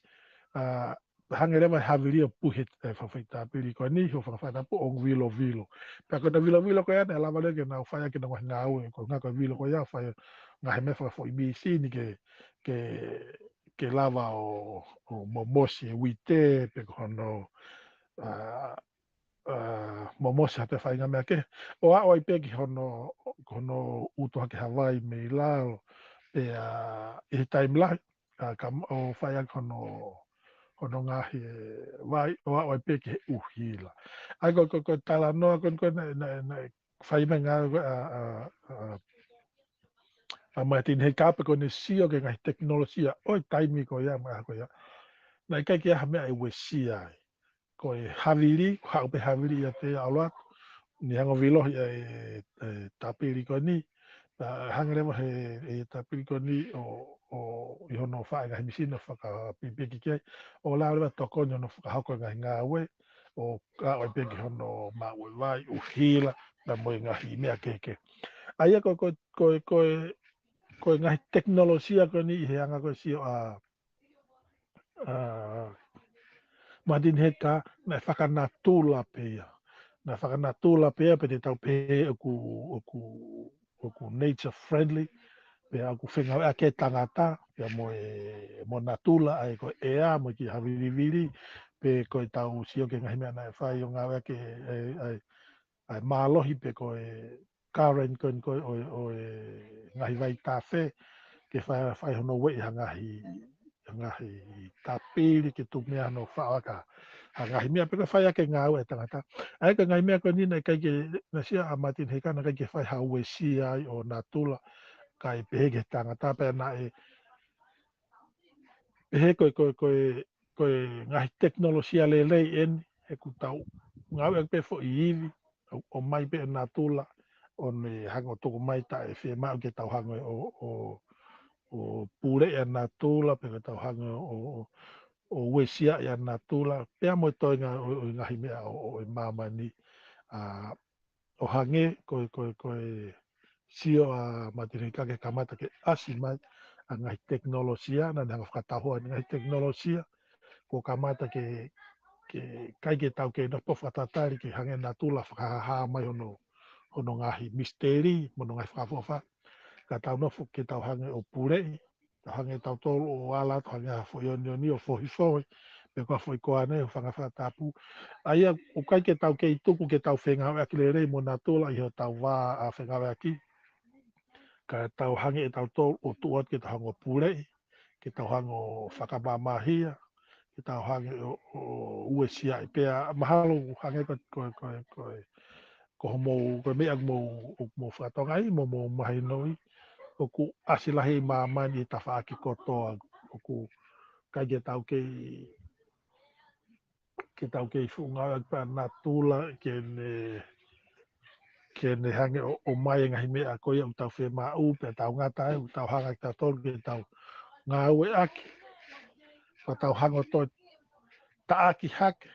ʻA, hangē leva e havili ʻo puhi e, e fanga foʻi tāpili ko eni, ʻo fanga fai tapu ʻo vilovilo. Pea ko e vilovilo ko ia naʻe lava leva ke nau fai ʻaki ʻenau ngaahi ngāue, ko e ʻuhinga ko e vilo ko ia, fai ngaahi meʻa fanga foʻi mīsini ke, ke, ke lava ʻo, ʻo momosi e uite, pe ko hono, ʻa, ʻa, momosi ha pē faʻahinga meʻa kehe. ʻO aʻu ai pē ki hono, hono utu hake ha vai mei lalo, pea ʻi he taimi lahi, ʻa, ka, ʻo fai ʻaki hono, hono ngaohi e vai, ʻo aʻu ai pē ki he ʻuhila. ʻA ia ko, ko, ko e talanoa ko eni ko ē naʻe, naʻe, naʻe fai mai ngā, ʻa, ʻa, ʻa, ʻa Martin Heika pea ko ʻene sio ki he ngaahi tekinolosia ʻo e taimi ko ia, mo e ʻaho ko ia. Naʻe ʻikai ke ʻi ai ha meʻa ʻe uesia ai. Ko e havili, ko e haʻu pē havili ʻiate ia ʻo ʻalu atu, ne hanga ʻo vilohi e, e tāpili ko eni, pea hanga leva he, e tāpili ko eni ʻo, ʻo ʻi hono fai e ngaahi mīsini ʻo fakapipiki ki ai, ʻo lava leva ʻo tokoni hono fakahoko e ngaahi ngāue, ʻo aʻu ai pē ki hono maʻu e vai, ʻuhila, pea mo e ngaahi meʻa kehekehe. ʻA ia ko, ko, ko, ko e, ko e ngaahi tekinolosia ko eni ʻi he anga ko ē sio ʻa, ʻa Martin Heika, naʻe fakanatula pē ia. Naʻe fakanatula pē ia, pea te tau pehē ʻoku, ʻoku, ʻoku nature friendly, pea ʻoku fengāueʻaki e tangata, pea mo e, mo natula, ʻa ia ko e ʻea, mo e kiʻi havilivili, pe ko ʻetau sio ki he ngaahi meʻa naʻe fai ʻo ngāueʻaki e, e, e, ʻa e mālohi pe ko e current ko eni ko ē ʻo e, ʻo e ngaahi vai tafe, ke fai, fai hono ueʻi ha ngaahi, ha ngaahi tāpili ke tuku mei ai hono faʻo ʻaki ha ngaahi meʻa pe ko e fai ʻaki e ngāue ʻa e tangata. ʻA ia ko e ngaahi meʻa ko eni naʻe ʻikai ke, naʻe sio ʻa Martin Heika naʻe ʻikai ke fai ha uesia ai ʻo natula, kae pehē ki he tangata pea naʻe pehē ko e, ko e, ko e, ko e ngaahi tekinolosia lelei eni, he ʻoku tau ngāueʻaki pē foʻi ivi, ʻo, ʻomai pē ʻe natula, ʻo ne hanga ʻo tuku mai taʻe fiemaʻu ke tau hanga ʻo, ʻo, ʻo puleʻi ʻa natula, pe ko ʻetau hanga ʻo, ʻo, ʻo uesia ʻa natula, pea mo e toenga ʻo, ʻo e ngaahi meʻa ʻo, ʻo e māmani, ʻa, ʻo hangē ko e, ko e, ko e sio ʻa Martin Heika ke kamata ke ʻasi mai ʻa e ngaahi tekinolosia, naʻa ne hanga ʻo fakatauhoa ʻa e ngaahi tekinolosia, kuo kamata ke, ke ʻikai ke tau kei nofo fakatatali ke hangē natula fakahāhā mai hono, hono ngaahi misiteli, mo hono ngaahi fakaʻofoʻofa, ka tau nofo ke tau hanga ʻo puleʻi, tau hanga ʻe tautolu ʻo ala, tau hanga ha foʻi onioni ʻo fohifohi, pe ko ha foʻi koane ʻo fanga fakatapu. ʻA ia, ʻoku ʻikai ke tau kei tuku ke tau fengāueʻaki lelei mo natula ʻi hotau vā ʻa fengāueʻaki. Ka tau hanga ʻe tautolu ʻo tuʻu atu ke tau hanga ʻo puleʻi, ke tau hanga ʻo fakamamahia, ke tau hanga ʻo, ʻo uesia ai pea mahalo hangē ko, ko, ko, ko, ko homou, ko e meʻa ʻoku mou, ʻoku mou fakatokangaʻi, mo mou mahinoʻi, ʻoku ʻasi lahi ʻi māmani ʻi he tafaʻaki kotoa, ʻoku ʻikai ke tau kei, ke tau kei fuʻu ngāueʻaki pē ʻa natula, ke ne, ke ne hanga ʻo, ʻomai e ngaahi meʻa ko ia ʻoku tau fiemaʻu, pea tau ngata ai, ʻoku tau hanga ʻe tautolu ke tau ngāueʻaki, pea tau hanga ʻo toe taʻaki hake,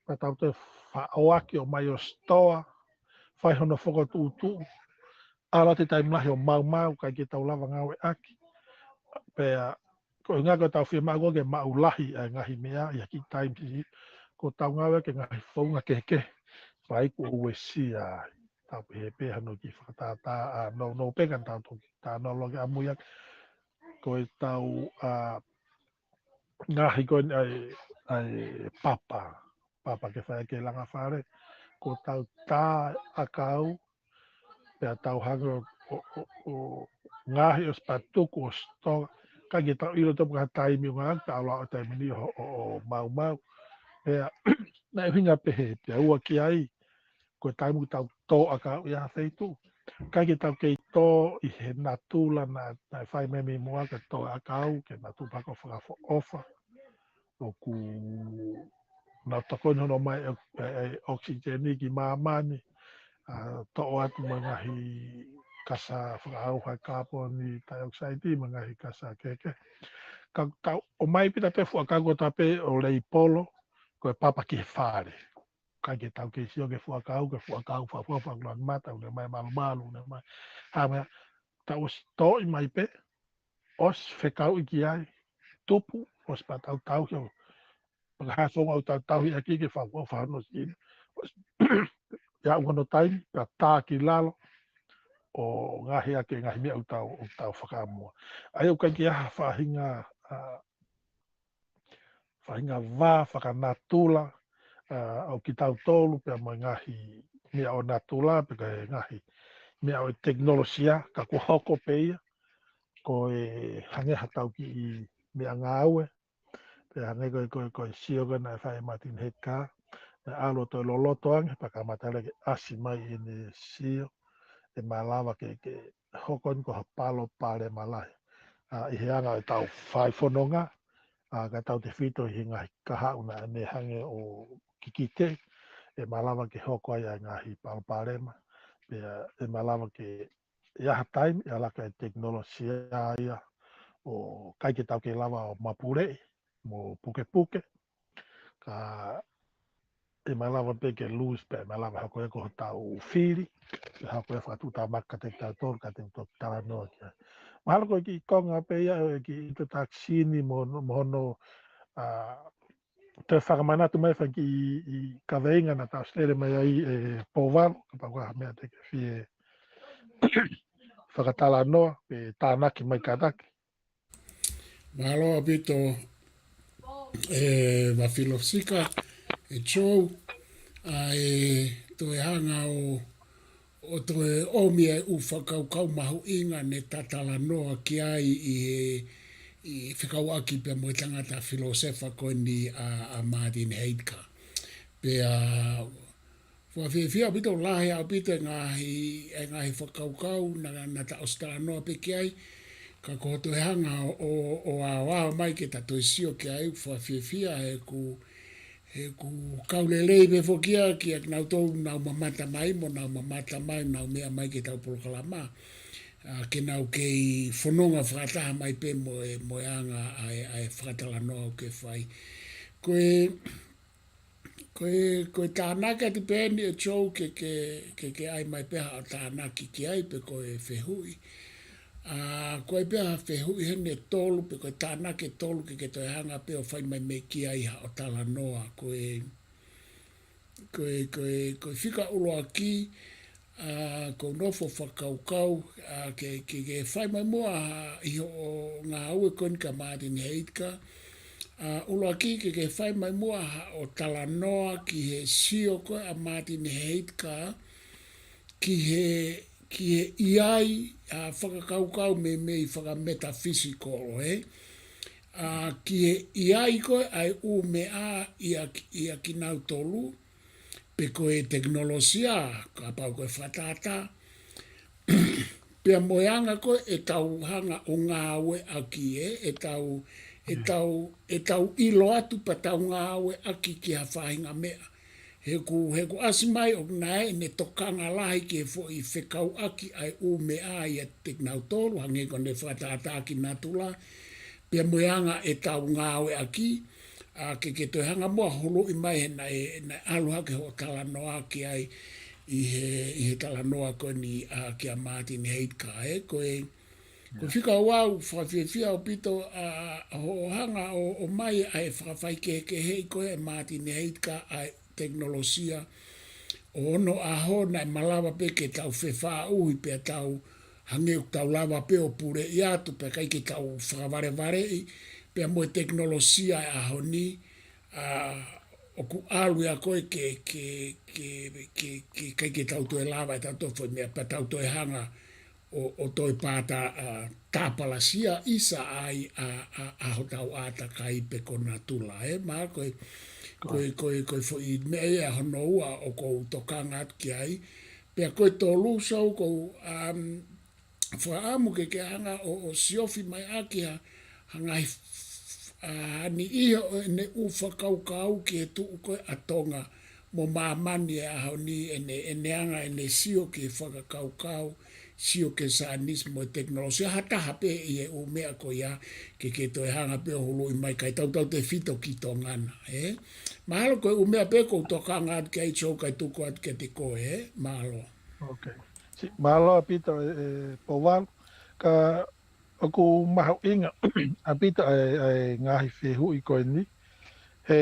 pea tau toe faʻoaki ʻo ʻomai ʻo sitoa, fai hono fokotuʻutuʻu, ala atu e taimi lahi ʻo maumau, ʻikai ke tau lava ngāueʻaki. Pea, ko e ʻuhinga ko ʻetau fiemaʻu ko ē ke maʻu lahi ʻa e ngaahi meʻa ʻi ha kiʻi taimi siʻi, ko ʻetau ngāueʻaki e ngaahi founga kehekehe, pea ʻoku uesia ai. Tau pehē pē hano kiʻi fakatātā, ʻa, nounou pē ka tau toki talanoa loa ki ai ʻamui ʻaki. Ko ʻetau, ʻa, ngaahi ko eni ʻa e, ʻa e papa, papa ke fai ʻaki e langa fale, ko ʻetau tā ʻakau, pea tau hanga ʻo, ʻo, ʻo, ʻo ngaahi ʻo sipatuku ʻo sitoa, ʻikai ke tau ʻilo ʻe tautolu pe ko e hā e taimi ʻoku ngāueʻaki, pea ʻalu ʻo, ʻo, ʻo maumau. Pea, naʻe ʻuhinga pehē, pea ua ki ai, ko e taimi ʻoku tau tō ʻakau ʻi ha feituʻu. ʻIkai ke tau kei tō ʻi he natula naʻe, naʻe fai mai mei muʻa ke tō ʻakau, ke natula pē ko e fakaʻofoʻofa. ʻOku nau tokoni hono ʻomai e, e, e ʻokisiʻeni ki māmani, ʻa, toʻo atu mo e ngaahi kasa fakaʻauha kāponi taiokisaiti mo e ngaahi kasa kehekehe. Ka tau ʻomai pē ʻa e fuʻu ʻakau ko ē ʻo leipolo, ko e papa ki he fale. ʻIkai ke tau kei sio ki he fuʻu ʻakau, ki he fuʻu ʻakau, fuʻu ʻakau, fuʻu ʻakau, fuʻu ʻakau, mata, ʻoku ne ʻomai malumalu, ʻoku ne ʻomai. Hā meʻa, tau ʻosi toʻo mai pē, ʻosi fekauʻi ki ai, tupu, ʻosi pea tau tauhi ʻo, pea ka hā e founga ʻoku tau tauhi ʻaki ke fau, fau hono sini. ʻOsi, ʻi ai hono taimi, pea tā ki lalo, ʻo ngaohi ʻaki e ngaahi meʻa ʻoku tau, ʻoku tau fakamuʻa. ʻA ia ʻoku ʻikai ke ʻi ai ha faʻahinga, ʻa, faʻahinga vā fakanatula, ʻa, ʻo kitautolu pea mo e ngaahi meʻa ʻo natula, pe ko e ngaahi meʻa ʻo e tekinolosia, ka kuo hoko pē ia, ko e hangē haʻatau kiʻi meʻangāue, pea hangē ko e, ko e, ko e sio ko ē naʻe fai ʻe Martin Heidgar, naʻe ʻalu ʻo toe loloto ange, pea kamata leva ke ʻasi mai ʻene sio, ʻe malava ke, ke hoko eni ko ha palopalema lahi. ʻA, ʻi he anga ʻetau fai fononga, ʻa, kae tautefito ʻi he ngaahi kahaʻu naʻa ne hangē ʻo kikite, ʻe malava ke hoko ai ʻa e ngaahi palopalema, pea ʻe malava ke ʻi ai ha taimi, ʻe ala ʻa e tekinolosia ia, ʻo ʻikai ke tau kei lava ʻo mapuleʻi, mo pukepuke, ka ʻe malava pē ke lose pē, ʻe malava hoko ia ko hotau fili, ʻe hoko ia fakatuʻutāmaki kiate kitautolu, ka te u toki talanoa ki ai. Mahalo ko e kiʻi konga pē ia, ʻo e kiʻi introduction mo, mo hono, ʻa, toe fakamanatu mai faki ʻi, ʻi kaveinga naʻa tau ʻosi lele mai ai ʻe Pouvalu, kapau ko ha meʻa te ke fie fakatalanoa, pe tānaki mai kātaki. Mālō ʻaupito, ʻe Vafilosika, ʻe Joe, ʻa e toe hanga ʻo, ʻo toe ʻomi ʻa e ʻū fakakaukau mahuʻinga ne ta talanoa ki ai ʻi he, ʻi he fekauʻaki pea mo e tangata filōsefa ko eni ʻa, ʻa Martin Heidgar. Pea, fakafiefia ʻaupito, lahi ʻaupito e ngaahi, e ngaahi fakakaukau naʻa, naʻa ta ʻosi talanoa pē ki ai, ka ko hoʻo toe hanga ʻo, ʻo, ʻo aoao mai ke ta toe sio ki ai, fakafiefia, he ʻoku, he ʻoku kau lelei pē foki ia kia kinautolu ʻoku nau mamata mai, mo nau mamata mai, nau meʻa mai ki heʻetau polokalama. ʻA, ke nau kei fononga fakataha mai pē mo e, mo e anga ʻa e, ʻa e fakatalanoa ʻoku ke fai. Ko e, ko e, ko e tānaki atu pē eni ʻe Joe ke, ke, ke, ke ʻai mai pē haʻo tānaki ki ai pe ko e fehuʻi. ʻA, ko e pē ha fehuʻi heni ʻe tolu, pe ko e tānaki ʻe tolu ke, ke toe hanga pē ʻo fai mai mei ai haʻo talanoa. Ko e, ko e, ko e, ko e fika ʻuluaki, ʻa, ʻoku ou nofo fakakaukau, ʻa, ke, ke, ke fai mai muʻa ʻi hoʻo ngāue ko eni kia Martin Heidgar. ʻA, ʻuluaki ke, ke fai mai muʻa haʻo talanoa ki he sio ko ē ʻa Martin Heidgar, ki he, ki he ʻi ai, ʻa, fakakaukau meimei fakametaphysical, ē? ʻA, ki he ʻi ai ko ē ʻa e ʻū meʻa ʻia, ʻia kinautolu, pe ko e tekinolosia, kapau ko e fakatātā, pea mo e anga ko ē ʻetau hanga ʻo ngāueʻaki, ē, ʻetau, ʻetau, ʻetau ʻilo atu pea tau ngāueʻaki ki ha faʻahinga meʻa. He ʻoku, he ʻoku ʻasi mai ʻoku ʻi ai ʻene tokanga lahi ki he foʻi fekauʻaki ʻa e ʻū meʻa ʻiate kinautolu, hangē ko ʻene fakatātā ki natula, pea mo e anga ʻetau ngāueʻaki, ʻa, ke, ke toe hanga muʻa ʻo huluʻi mai he naʻe, naʻe ʻalu hake hoʻo talanoa ki ai ʻi he, ʻi he talanoa ko eni, ʻa, kia Martin Heidgar, ē, ko e, ko e fika ʻe ua, fakafiefia ʻaupito, ʻa, hoʻo hanga ʻo, ʻomai ʻa e fakafaikehekeheʻi ko ē ʻe Martin Heidgar ʻa e tekinolosia. ʻO onoʻaho naʻe malava pē ke tau fefaʻuhi pea tau hangē ʻoku tau lava pē ʻo puleʻi atu pea ʻikai ke tau fakavalevaleʻi, pea mo e tekinolosia ʻo e ʻaho ni, ʻa, ʻoku ʻalu ia ko ē ke, ke, ke, ke, ke ʻikai ke tau toe lava ʻe tautolu foʻi meʻa pea tau toe hanga ʻo, ʻo toe pāta, ʻa, tāpalasia ʻisa ai ʻa, ʻa, ʻa hotau ʻātakai pe ko natula, ē, mahalo ko e, ko e, ko e, ko e foʻi meʻa ia hono ua ʻoku ou tokanga atu ki ai. Pea ko e tolu, Joe, ʻoku ou, um, fakaʻamu ke ke hanga ʻo, ʻo siofi mai ʻaki ha, ha ngaahi f-, f-, ʻa, niʻihi ʻo ʻene ʻū fakakaukau ki he tuʻu ko ē ʻa Tonga mo māmani he ʻaho ni, ʻene, ʻene anga ʻene sio ki he fakakaukau, sio ki he saienisi mo e tekinolosia, ha taha pē ʻi he ʻū meʻa ko ia, ke ke toe hanga pē ʻo huluʻi mai kae tautautefito ki Tonga na, ē? Mahalo ko e ʻū meʻa pē ʻoku ou tokanga atu ki ai, Joe, kae tuku atu kiate koe, ē? Mālō. Ok. Si, mālō ʻaupito, ē, ē, Pouvalu. Ka ʻoku mahuʻinga ʻaupito ʻa e, ʻa e ngaahi fehuʻi ko eni. He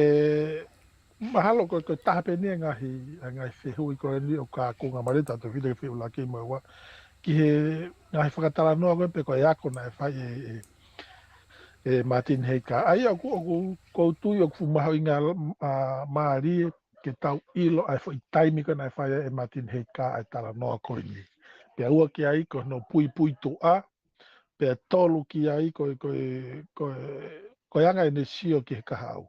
mahalo ko, ko e taha pē eni e ngaahi, ʻa e ngaahi fehuʻi ko eni ʻoku kākunga mai leva tautautefito ki he fehuʻi ʻuluaki mo e ua. Ki he ngaahi fakatalanoa ko ē pe ko e ako naʻe fai ʻe, ʻe, ʻe Martin Heika. ʻA ia ʻoku, ʻoku, ʻoku ou tui ʻoku fuʻu mahuʻinga, ʻa, mālie ke tau ʻilo ʻa e foʻi taimi ko ē naʻe fai ai ʻe Martin Heika ʻa e talanoa ko eni. Pea ua ki ai ko hono puipuituʻa, pea tolu ki ai ko e, ko e, ko e, ko e anga ʻene sio ki he kahaʻu.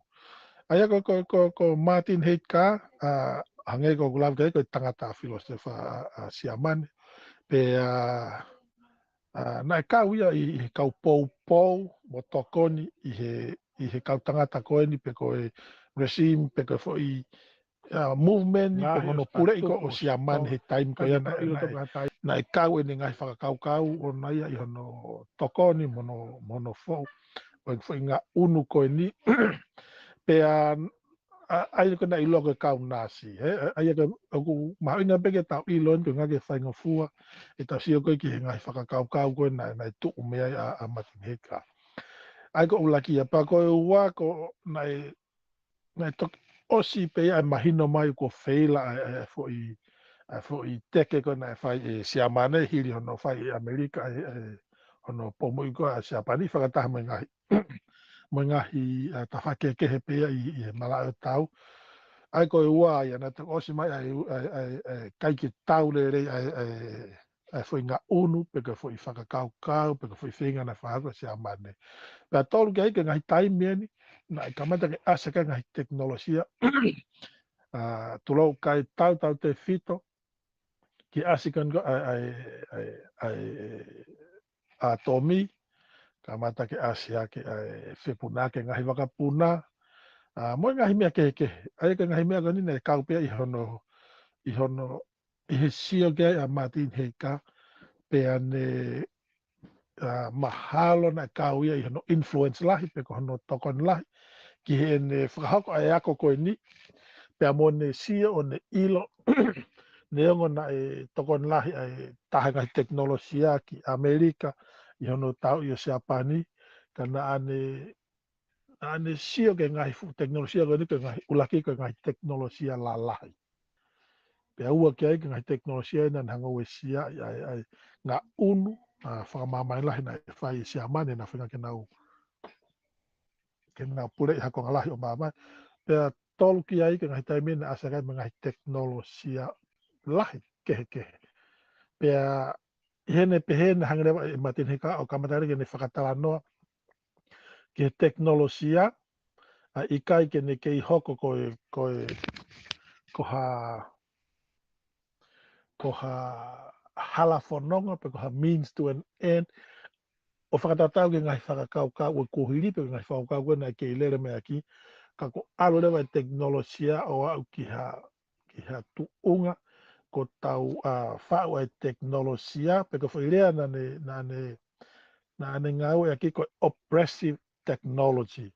ʻA ia ko, ko, ko, ko Martin Heika, ʻa, hangē ko ʻeku lave ki ai ko e tangata filōsefa ʻa, ʻa Siamane. Pea, ʻa, naʻe kau ia ʻi, ʻi he kau poupou mo tokoni ʻi he, ʻi he kau tangata ko eni pe ko e regime pe ko e foʻi, ʻa, movement pe ko hono puleʻi ko ē ʻo Siamane he taimi ko ia naʻe, naʻe, naʻe kau ʻene ngaahi fakakaukau ʻoʻona ia ʻi hono tokoni mo hono, mo hono foʻu ʻo e foʻi ngaʻunu ko eni. Pea, ʻa, ʻa ia ko ē naʻe ʻiloa ko e kau Nasi. He, ʻa ia ko ē ʻoku mahuʻinga pē ke tau ʻilo eni ko e ʻuhinga ke faingofua ʻetau sio ko ē ki he ngaahi fakakaukau ko ē naʻe, naʻe tuʻu mei ai ʻa, ʻa Martin Heika. ʻA ia ko e ʻuluaki ia, pea ko e ua ko ē naʻe, naʻe toki ʻosi pē ia ʻa e mahino mai kuo feila ʻa e, ʻa e, ʻa e foʻi, ʻa e foʻi teke ko ē naʻe fai ʻe Siamane hili hono fai ʻe ʻAmelika ʻa e, ʻa e, hono poumuʻi ko ē ʻa Siapani fakataha mo e ngaahi mo e ngaahi, ʻa, tafaʻaki kehekehe pē ia ʻi, ʻi he malaʻe ʻo e tau. ʻA ia ko e ua ia naʻe toki ʻosi mai ʻa e, ʻa e, ʻa e, ʻa e ʻikai ke tau lelei ʻa e, ʻa e, ʻa e foʻi ngaʻunu, pe ko e foʻi fakakaukau, pe ko e foʻi feinga naʻe fakahoko ʻe Siamane. Pea tolu ki ai ko e ngaahi taimi eni, naʻe kamata ke ʻasi ki ai e ngaahi tekinolosia, ʻa, tulou kae tautautefito, ke ʻasi ki ai ko ē ʻa e, ʻa e, ʻa e, ʻa e ʻātomi, kamata ke ʻasi hake ʻa e fepuna ki he ngaahi vakapuna, ʻa, mo e ngaahi meʻa kehekehe. ʻA ia ko e ngaahi meʻa ko eni naʻe kau pē ia ʻi hono, ʻi hono, ʻi he sio ki ai ʻa Martin Heika, pea ne, ʻa, mahalo naʻe kau ia ʻi hono influence lahi, pe ko hono tokoni lahi, ki heʻene fakahoko ʻa e ako ko eni, pea mo ʻene sio ʻo ne ʻilo, neongo naʻe tokoni lahi ʻa e taha e ngaahi tekinolosia ki ʻAmelika, ʻi hono tauʻi ʻo Siapani, ka naʻa ne, naʻa ne sio ki he ngaahi fuʻu tekinolosia ko eni, ko e ngaahi ʻuluaki ko e ngaahi tekinolosia lalahi. Pea ua ki ai ko e ngaahi tekinolosia ʻi he naʻa ne hanga ʻo uesia ʻa e, ʻa e, ʻa e ngaʻunu, ʻa, fakamāmani lahi naʻe fai ʻe Siamane naʻa ne feinga ke nau, ke nau puleʻi ha konga lahi ʻo māmani. Pea tolu ki ai ko e ngaahi taimi naʻe ʻasi ki ai mo e ngaahi tekinolosia lahi kehekehe. Pea ʻi heʻene pehē naʻe hanga leva ʻe Martin Heika ʻo kamata leva ke ne fakatalanoa ki he tekinolosia, ʻa, ʻikai ke ne kei hoko ko e, ko e, ko ha, ko ha hala fononga, pe ko ha means to an end, ʻo fakatatau ki he ngaahi fakakaukau ʻo e kuohili, pe ko e ngaahi fakakaukau ko ē naʻe kei lele mai ʻaki, ka kuo ʻalu leva e tekinolosia ʻo aʻu ki ha, ki ha tuʻunga, ko ʻetau, ʻa, faʻu ʻa e tekinolosia, pe ko e foʻi lea naʻa ne, naʻa ne, naʻa ne ngāueʻaki ko e oppressive technology.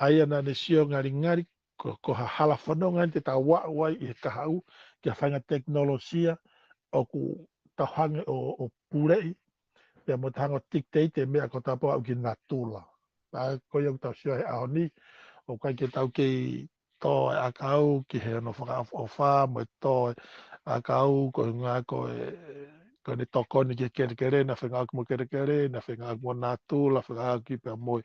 ʻA ia naʻa ne sio ngalingali, ko, ko ha hala fononga eni te tau aʻu ai ʻi he kahaʻu, ki ha faʻahinga tekinolosia, ʻoku tau hanga ʻo, ʻo puleʻi, pea mo tau hanga ʻo dictate e meʻa ko ē ʻoku tau pau aʻu ki natula. ʻA ia ko ia ʻoku tau sio he ʻaho ni, ʻoku ʻikai ke tau kei tō e ʻakau ki he ono fakaʻofoʻofa, mo e tō e ʻakau, ko e ʻuhinga ko e, ko ʻene tokoni ki he kelekele, naʻe fengāueʻaki mo e kelekele, naʻe fengāueʻaki mo natula, fengāueʻaki pea mo e,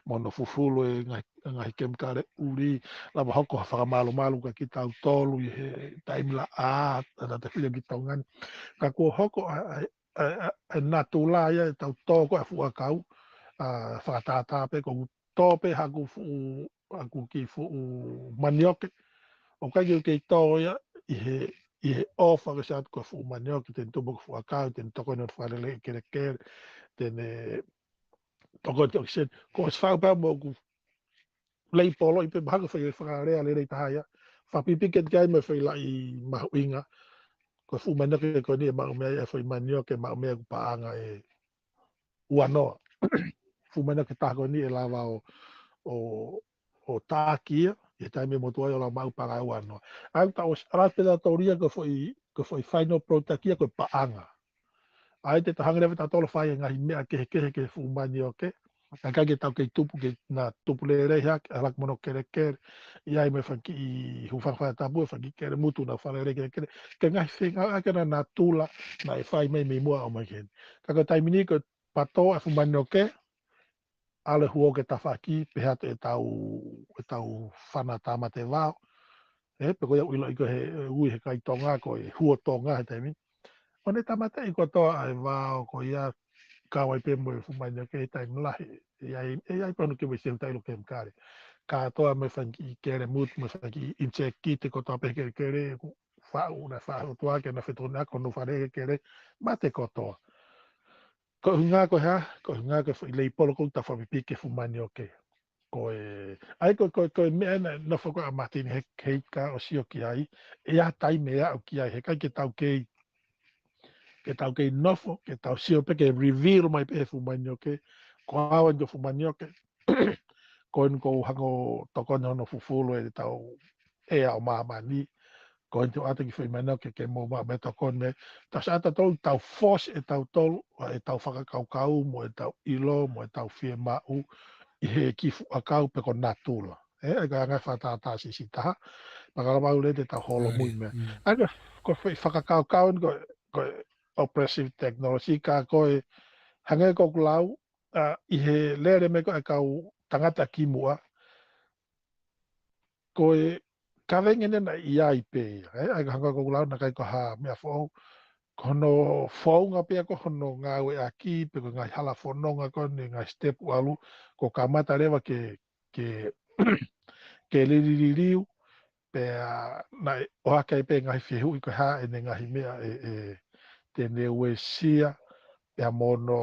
mo hono fufulu e ngaahi, ngaahi kemikale ʻuli, lava hoko ha fakamalumalu kia kitautolu ʻi he taimi laʻā, ʻa, naʻa tau fili ki Tonga ni. Ka kuo hoko ʻa, ʻa, ʻa, ʻa, ʻa e natula ia ʻetau tō ko ē ʻa e fuʻu ʻakau, ʻa, fakatātā pē ko ʻeku tō pē haku fuʻu, haku kiʻi fuʻu manioke. ʻOku ʻikai ke u kei tō ia ʻi he, ʻi he ʻofa ko ē ʻoku ʻasi atu ko e fuʻu manioke, te ne tupu ko e fuʻu ʻakau, te ne tokoni ʻo fakalele e kelekele, te ne tokoni ki he ʻokiseni. Ko e ʻosi fau pē mo ʻeku leipolo ʻi pē mahalo ko e foʻi fakalea lelei taha ia. Fakapipiki atu ki ai mo e foʻi laʻi mahuʻinga. Ko e fuʻu manioke ko eni ʻe maʻu mei ai e foʻi manioke maʻu mei ai ʻoku paʻanga ʻe ua noa. Fuʻu manioke taha ko eni ʻe lava ʻo, ʻo, ʻo taʻaki ia, ʻi he taimi ʻe motuʻa ai ʻo lava maʻu paʻanga ʻe ua noa. ʻA ia ʻoku tau ʻosi ʻalu pē tautolu ia ko e foʻi, ko e foʻi final product ia ko e paʻanga. ʻA ia te tau hanga leva tautolu ʻo fai e ngaahi meʻa kehekehe ki he fuʻu manioke. ʻA ia ʻikai ke tau kei tupu ke na tupu lelei hake, ʻalu hake mo hono kelekele. ʻI ai mo e fanga kiʻi hūfanga fakatapu, e fanga kiʻi kelemutu naʻa nau fakalele kelekele. Ko e ngaahi feinga ʻa ia ko ē naʻa natula, naʻe fai mai mei muʻa ʻo ʻomai ki heni. Ka ko e taimi ni ko e pato ʻa e fuʻu manioke, ʻalu e huo ki he tafaʻaki, pehē atu ʻetau, ʻetau fana tāmate vao. ʻE, pe ko ia ʻoku ʻiloʻi ko e he, ui he kakai Tonga, ko e huo Tonga he taimi. ʻO ne tāmateʻi kotoa ʻa e vao ko ia kau ai pē mo e fuʻu manioke he taimi lahi. ʻE ʻi ai, ʻe ʻi ai pē hono kemikale, ʻikai ke u ʻilo kemikale. Kātoa mo e fanga kiʻi kelemutu, mo e fanga kiʻi insekiti kotoa pē he kelekele, ʻoku faʻu, naʻe faʻu atu ake, naʻe fetongi ʻaki hono fakalele kelekele, mate kotoa. Ko e ʻuhinga ko e hā, ko e ʻuhinga ko e foʻi leipolo ko ē ʻoku tau fakapipiki ki he fuʻu manioke. Ko e, ʻa ia ko e, ko e, ko e meʻa naʻe nofo ko ē ʻa Martin Hei-, Heidgar ʻo sio ki ai, ʻe ʻi ai ha taimi ʻe aʻu ki ai, heʻikai ke tau kei, ke tau kei nofo, ke tau sio pē ke reveal mai pē he fuʻu manioke, ko e hā eni ko e fuʻu manioke, ko eni ʻoku ou hanga ʻo tokoni hono fufulu ʻetau ʻea ʻo māmani, ko eni te u ʻoatu e kiʻi foʻi manioke ke mou maʻu mo tokoni mei ai. Tau sio atu tautolu, tau force ʻe tautolu, ʻetau fakakaukau mo ʻetau ʻilo, mo ʻetau fiemaʻu, ʻi he kiʻi fuʻu ʻakau pe ko natula. ʻE, ʻa ia ko e anga e fakatātā siʻisiʻi taha, pea ka lava ʻo lele ʻetau holomui mei ai. ʻA ia ko e foʻi fakakaukau eni ko e, ko e oppressive technology ka ko e hangē ko ʻeku lau, ʻa, ʻi he lele mai ko ē ʻa e kau tangata kimuʻa, ko e kaveinga eni naʻe ʻi ai pē ia, ʻe, ʻa ia ko e hangē ko ʻeku lau naʻe ʻikai ko ha meʻa foʻou, ko hono founga pē ia ko hono ngāueʻaki, pe ko e ngaahi hala fononga ko eni ngaahi step ʻalu, ko e kamata leva ke, ke, ke lilililiu, pea naʻe ʻohake ai pē ngaahi fehuʻi ko e hā ʻene ngaahi meʻa ʻe, ʻe, te ne uesia, pea mo hono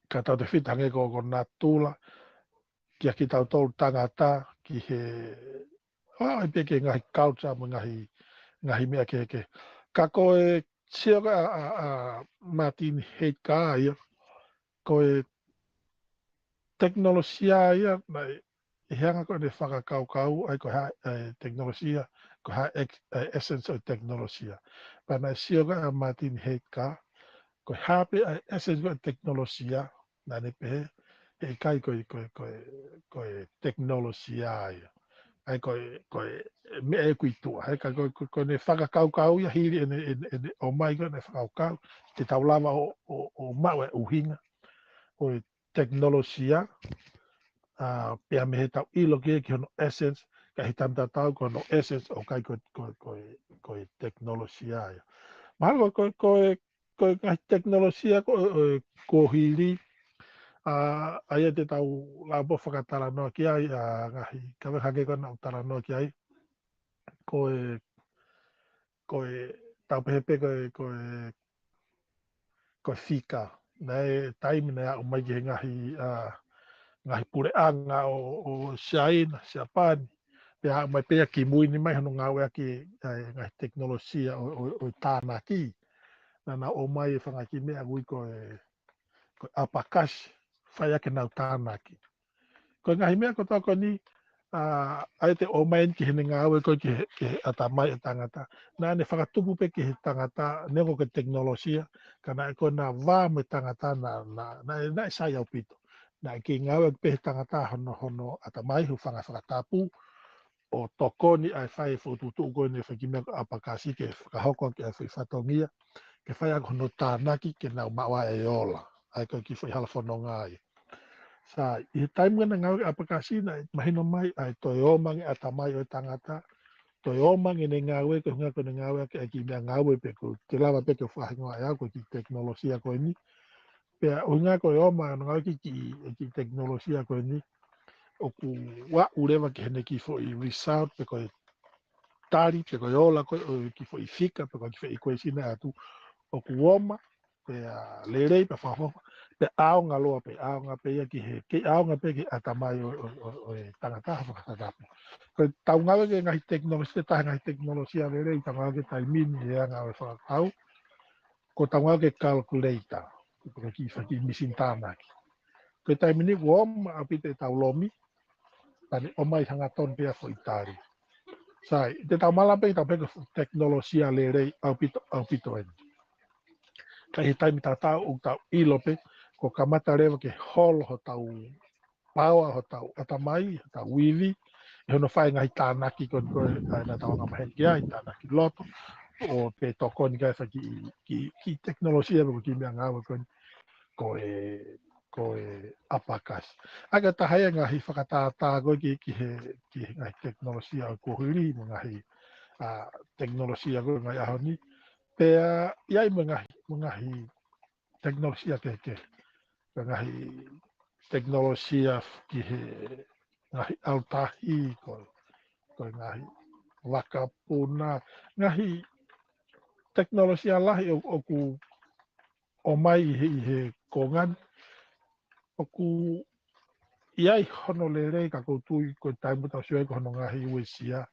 ka tau tefito hangē ko, ko natula, kia kitautolu tangata, ki he, ʻa, ʻai pē ki he ngaahi culture mo e ngaahi, ngaahi meʻa kehekehe. Ka ko e sio ko ē ʻa, ʻa, ʻa Martin Heidgar ia, ko e tekinolosia ia, naʻe, ʻi he anga ko ē ʻene fakakaukau, ʻa ia ko e hā, ʻa e tekinolosia, ko e hā e, ʻa e essence ʻo e tekinolosia. Pea naʻe sio ko ē ʻa Martin Heidgar, ko e hā pē ʻa e essence ʻo e tekinolosia, naʻa ne pehē, heʻikai ko e, ko e, ko e, ko e tekinolosia ia. ʻA ia ko e, ko e meʻa ʻoku ʻi tuʻa. Heʻikai ko e, ko e, ko ʻene fakakaukau ia hili ʻene, ʻene, ʻene ʻomai ko ē ʻene fakakaukau, te tau lava ʻo, ʻo, ʻo maʻu e ʻuhinga ʻo e tekinolosia, ʻa, pea mei heʻetau ʻilo ki he, ki hono essence, ka ʻi he taimi tatau ko hono essence ʻoku ʻikai ko, ko, ko, ko e tekinolosia ia. Mahalo ko, ko, ko e, ko e ngaahi tekinolosia ko, ʻo, ʻo, kuo hili, ʻa, ʻa ia te tau lava pē ʻo fakatalanoa ki ai, ʻa, ngaahi, ka ʻi he hangē ko ē naʻa ku talanoa ki ai, ko e, ko e, tau pehē pē ko e, ko e, ko e fika. Naʻe taimi naʻe aʻu mai ki he ngaahi, ʻa, ngaahi puleʻanga ʻo, ʻo Siaina, Siapani. Pea aʻu mai pē ia kimui ni mai hono ngāueʻaki, ʻa, e ngaahi tekinolosia ʻo, ʻo, ʻo tānaki. Naʻa nau ʻomai e fanga kiʻi meʻa ʻoku ui ko e, ko e ʻapakasi, fai ʻaki ʻenau tānaki. Ko e ngaahi meʻa kotoa ko eni, ʻa, ʻa ia te ʻomai eni ki heʻene ngāue ko ē ki he, ki he ʻatamai ʻo e tangata. Naʻa ne fakatupu pē ki he tangata, neongo ko e tekinolosia, ka naʻe ko ena vā mo e tangata naʻa, naʻa, naʻe, naʻe sai ʻaupito. Naʻe kei ngāueʻaki pē he tangata hono, hono ʻatamai, hūfanga fakatapu, ʻo tokoni ai fai e fokotuʻutuʻu ko eni e fanga kiʻi meʻa ko e ʻapakasi ke fakahoko ʻaki e foʻi fatongia, ke fai ʻaki hono tānaki ke nau maʻu ai e ola. ʻA ia ko e kiʻi foʻi hala fononga ia. Sai, ʻi he taimi naʻa ne ngāueʻaki e ʻapakasi naʻe mahino mai ʻa e toe ʻomai e ʻatamai ʻo e tangata, toe ʻomai ʻene ngāue, ko e ʻuhinga ko ʻene ngāueʻaki e kiʻi meʻangāue pē ko ē, te u lava pē ke u fakahingoa ʻe au ko e kiʻi tekinolosia ko eni. Pea ʻuhinga ko e ʻomai ʻo ngāueʻaki e kiʻi, e kiʻi tekinolosia ko eni, ʻoku aʻu leva ki heʻene kiʻi foʻi result, pe ko e tali, pe ko e ola ko ē ʻo e kiʻi foʻi fika, pe ko e kiʻi foʻi ʻikuēsini atu, ʻoku ʻomai, pea lelei pea fakaʻofoʻofa, pea ʻaonga loa pē, ʻaonga pē ia ki he, kei ʻaonga pē ki he ʻatamai ʻo, ʻo, ʻo, ʻo e tangata fakatātā pē. Ko ʻetau ngāue ki he ngaahi tekinolosia, taha e ngaahi tekinolosia lelei, ʻetau ngāue ki he taimi ni he anga ʻo e fakakaukau, ko ʻetau ngāue ki he calculator, ko e kiʻi faki mīsini tānaki. Ko e taimi ni ʻoku ʻomai ʻaupito ʻetau lomi, pea ne ʻomai hangatonu pē ia foʻi tali. Sai, te tau malava pē ke tau pehē ko e fuʻu tekinolosia lelei ʻaupito, ʻaupito eni. Ka ʻi he taimi tatau ʻoku tau ʻilo pē, kuo kamata leva ke holo hotau paoa, hotau ʻatamai, hotau ivi, ʻi hono fai e ngaahi tānaki ko ē, ko ē, ʻa ia naʻa tau angamaheni ki ai, tānaki loto, ʻo pē tokoni ki ai e faki kiʻi, kiʻi, kiʻi tekinolosia pe ko e kiʻi meʻangāue ko eni, ko e, ko e abacus. ʻA ia ko e taha ia e ngaahi fakatātā ko ē ki, ki he, ki he ngaahi tekinolosia ʻo e kuohili, mo e ngaahi, ʻa, tekinolosia ko ē ʻo e ngaahi ʻaho ni. Pea ʻi ai mo e ngaahi, mo e ngaahi tekinolosia kehekehe. Ko e ngaahi tekinolosia ki he ngaahi ʻalu tahi, ko, ko e ngaahi vakapuna, ngaahi tekinolosia lahi ʻo, ʻoku ʻomai ʻi he, ʻi he konga ni, ʻoku ʻi ai hono lelei ka ʻoku ou tui ko e taimi ʻoku tau sio ai ko hono ngaahi uesia,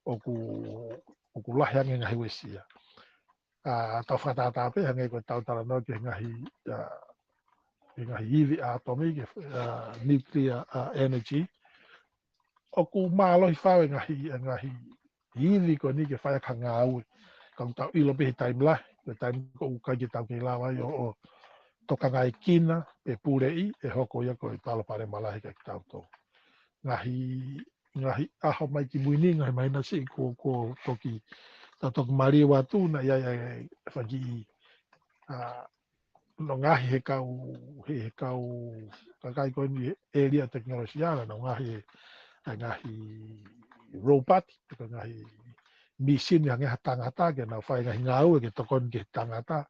ʻoku, ʻoku lahi ange e ngaahi uesia. ʻA, tau fakatātā pē hangē ko ʻetau talanoa ki he ngaahi, ʻa, ki he ngaahi ivi ʻātomi, ki he, ʻa, nuclear, ʻa, energy. ʻOku mālohi fau e ngaahi, e ngaahi ivi ko eni ke fai ʻaki ha ngāue. Ka ʻoku tau ʻilo pē he taimi lahi, he taimi ko ē ʻoku ʻikai ke tau kei lava ai ʻo, ʻo tokangaekina pe puleʻi, ʻe hoko ia ko e palopalema lahi kiate kitautolu. Ngaahi, ngaahi ʻaho mai ki mui ni, ngaahi māhina siʻi kuo, kuo toki, tau toki maliu atu, naʻe ʻi ai e faki, ʻa, nau ngaohi he kau, he, he kau kakai ko eni he ʻēlia tekinolosia, nau ngaohi he, he ngaahi robot, he ngaahi mīsini hangē ha tangata, ke nau fai e ngaahi ngāue ke tokoni ki he tangata.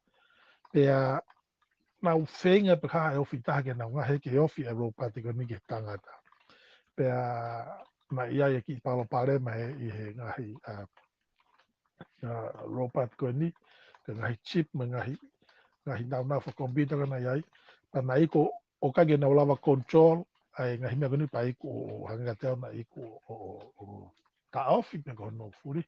Pea nau feinga pē ha ʻe ofi taha ke nau ngaohi ke ofi e robot ko eni ki he tangata. Pea naʻe ʻi ai e kiʻi palopalema he, ʻi he ngaahi, ʻa, ʻa, robot ko eni, ko e ngaahi chip mo e ngaahi, ngaahi nāunau fakakomipiuta ko ē naʻe ʻi ai. Pea naʻe iku ʻo ʻikai ke nau lava control ʻa e ngaahi meʻa ko eni pea iku ʻo, ʻo hangē kiate au naʻe iku ʻo, ʻo, ʻo, ʻo taʻofi pē ko hono fuli.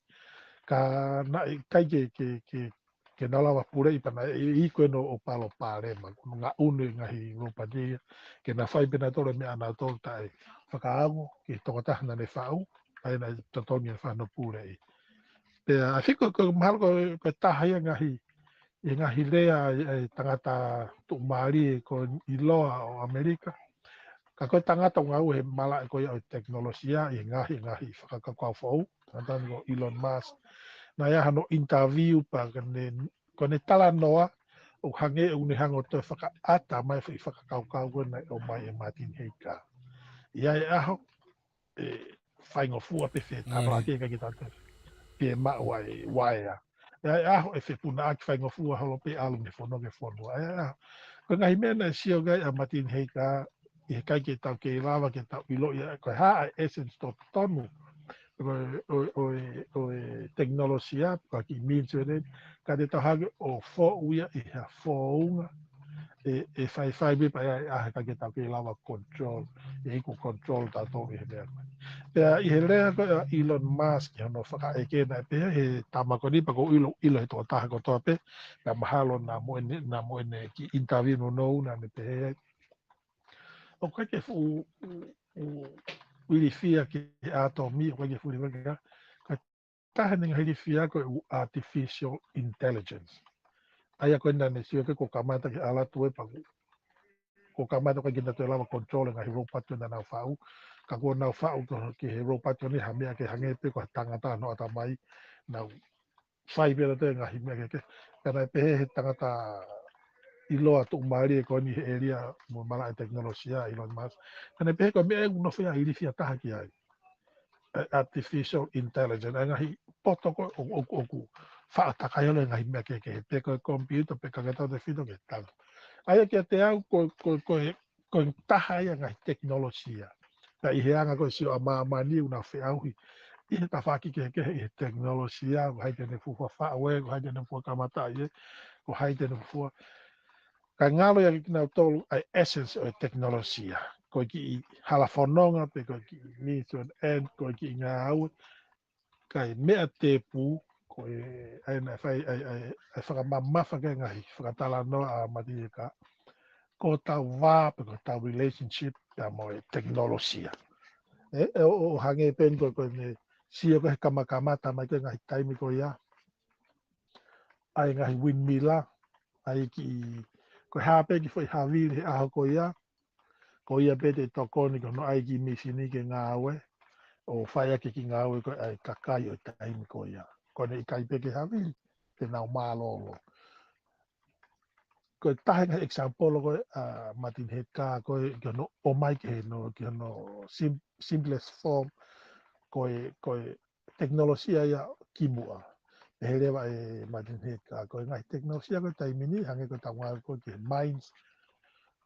Ka naʻe ʻikai ke, ke, ke, ke nau lava puleʻi pea naʻe iku eni ʻo palopalema. Ko hono ngaʻunu e ngaahi robot ia, ke nau fai pē nautolu e meʻa nautolu taʻe fakaongo ki he tokotaha naʻa ne faʻu, ʻa ia naʻe totongi ʻene fai hono puleʻi. Pea, ʻa ia ko, ko, mahalo ko, ko e taha ia e ngaahi, e ngaahi lea e, e tangata tuʻumālie ko ʻiloa ʻo ʻAmelika. Ka ko e tangata ʻoku ngāue he malaʻe ko ia ʻo e tekinolosia ʻi he ngaahi, ngaahi fakakaukau foʻou. Tangata ni ko Elon Musk. Naʻe ʻi ai hano interview pea ko ʻene, ko ʻene talanoa ʻoku hangē ʻoku ne hanga ʻo toe fakaʻata mai e foʻi fakakaukau ko ē naʻe ʻomai ʻe Martin Heika. ʻI ai e ʻaho, ʻe faingofua pē fe Mm. tāpalaki e ʻikai ke tau toe fie maʻu ai e uaea. ʻI ai e ʻaho ʻe fepunaʻaki faingofua holo pē ʻalu mei he fonua ki he fonua. ʻI ai e ʻaho. Ko e ngaahi meʻa naʻe sio ki ai ʻa Martin Heika, ʻi he ʻikai ke tau kei lava ke tau ʻiloʻi ia, ko e hā e essence totonu ʻo e, ʻo e, ʻo e, ʻo e tekinolosia, ko e kiʻi means ʻo e, ka te tau hanga ʻo foʻu ia ʻi ha founga ʻe, ʻe faifai pē pea ʻi ai e ʻaho ʻe ʻikai ke tau kei lava control, ʻe iku control tautolu ʻe he meʻa ko ē. Pea ʻi he lea ko ē ʻa Elon Musk ʻi hono fakaʻeke naʻe pehē he tama ko eni pea ʻoku ou ʻilo, ʻilo he tokotaha kotoa pē, pea mahalo naʻa mo ʻene, naʻa mo ʻene kiʻi interview nounou naʻa ne pehē ai. ʻOku ʻikai ke fuʻu, fuʻu, fuʻu ilifia ki he ʻātomi, ʻoku ʻikai ke fuʻu ilifia ki he, ka taha ʻene ngaahi ilifia ko e ʻū artificial intelligence. ʻA ia ko ē naʻa ne sio ki ai kuo kamata ke ʻalu atu e paku. Kuo kamata ʻikai ke nau toe lava control e ngaahi robot ko ē naʻa nau faʻu. Ka kuo nau faʻu ko, ki he robot ko eni ha meʻa ke hangē pē ko ha tangata hono ʻatamai, nau fai pē ʻe nautolu e ngaahi meʻa kehekehe. Pea naʻe pehē he tangata ʻiloa tuʻumālie ko eni he ʻēlia mo e malaʻe tekinolosia, Elon Musk. Pea naʻe pehē ko e meʻa ʻoku nofo ia ʻa e ilifia taha ki ai. ʻA e artificial intelligence, ʻa e ngaahi poto ko ē ʻoku, ʻoku, ʻoku faʻa takai holo e ngaahi meʻa kehekehe, pe ko e computer, pe ko e tau te fito ke tau. ʻA ia kiate au, ko, ko, ko e, ko e taha ia e ngaahi tekinolosia. Pea ʻi he anga ko ē sio ʻa māmani ʻoku nau feʻauhi ʻi he tafaʻaki kehekehe ʻi he tekinolosia, ko hai te ne fuofua faʻu ē, ko hai te ne fuofua kamataʻi ē, ko hai te ne fuofua. Ka ngalo ia kinautolu ʻa e essence ʻo e tekinolosia. Ko e kiʻi hala fononga pe ko e kiʻi means to an end, ko e kiʻi ngāue, kae meʻa tēpū, ko e ʻai naʻe fai, ʻai, ʻai, ʻai fakamamafa ki he ngaahi fakatalanoa ʻa Matiheka, ko hotau vā pe ko hotau relationship ia mo e tekinolosia. ʻE, ʻe, ʻo, ʻo hangē pē ko, ko ʻene sio ko ē he kamakamata mai ko ē ngaahi taimi ko ia, ʻai ngaahi windmilla, ʻai kiʻi, ko e hā pē kiʻi foʻi havili he ʻaho ko ia, ko ia pē te tokoni ki hono ʻai kiʻi mīsini ke ngāue, ʻo fai ʻaki e kiʻi ngāue ko ē ʻa e kakai ʻo e taimi ko ia. Ko ʻene ʻikai pē ke havili, te nau mālōlō. Ko e taha e ngaahi example ko ē ʻa Martin Heidegger ko ē ki hono ʻomai ki hono, ki hono sim-, simplest form, ko e, ko e tekinolosia ia kimuʻa. Pehē leva ʻe Martin Heidegger, ko e ngaahi tekinolosia ko ē taimi ni, hangē ko ʻetau ngāue ko ē ki he mines,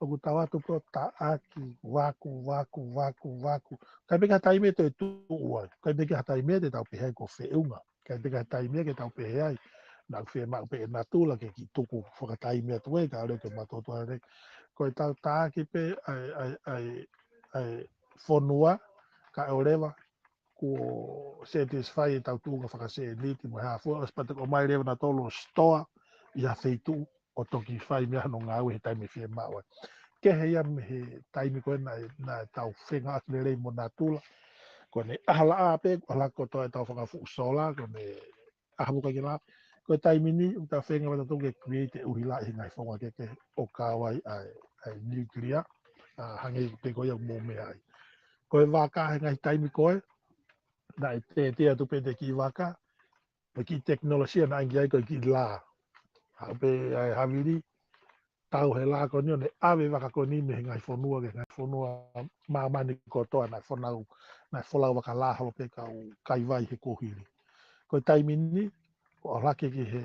ʻoku tau ʻatu pē ʻo taʻaki, vaku, vaku, vaku, vaku. ʻIkai pē ke ha taimi ʻe toe tuʻu ai. ʻIkai pē ke ha taimi ʻe te tau pehē ai ko e feʻunga. ʻIkai pē ke ha taimi ʻe ke tau pehē ai, naʻa fiemaʻu pē ʻe natula ke kiʻi tuku fakataimi atu ai, ka ʻoku lele ke matoto ai. Ko ʻetau taʻaki pē ʻa e, ʻa e, ʻa e, ʻa e fonua, kae ʻoua leva kuo satisfy ʻetau tuʻunga fakaseniti mo e hā fua, ʻosi pē te ke ʻomai leva nautolu ʻo store ʻi ha feituʻu ʻo toki fai mei ai hono ngāue he taimi ʻe fiemaʻu ai. Kehe ia mei he taimi ko ē naʻe, naʻa tau fengāueʻaki lelei mo natula. Ko ʻene ʻalu ā pē, ʻalu kotoa ʻetau fanga fuʻu sola, ko ʻene ʻalu ka ke la. Ko e taimi ni, ʻoku tau feinga ʻa tautolu ke create e ʻuhila ʻi he ngaahi founga kehekehe ʻo kau ai ʻa e, ʻa e nuclear, ʻa, hangē pē ko ia ʻoku mou meaʻi. Ko e vaka he ngaahi taimi ko ē, naʻe tētē atu pē ʻete kiʻi vaka, mo e kiʻi tekinolosia naʻe ʻange ai ko e kiʻi lā. Haʻu pē ʻa e havili, tau he lā ko eni ʻo ne ʻave vaka ko eni mei he ngaahi fonua ki he ngaahi fonua māmani kotoa naʻe folau, naʻe folau vaka lā holo pē kau kaivai he kuohili. Ko e taimi ni, ko e ʻalu hake ki he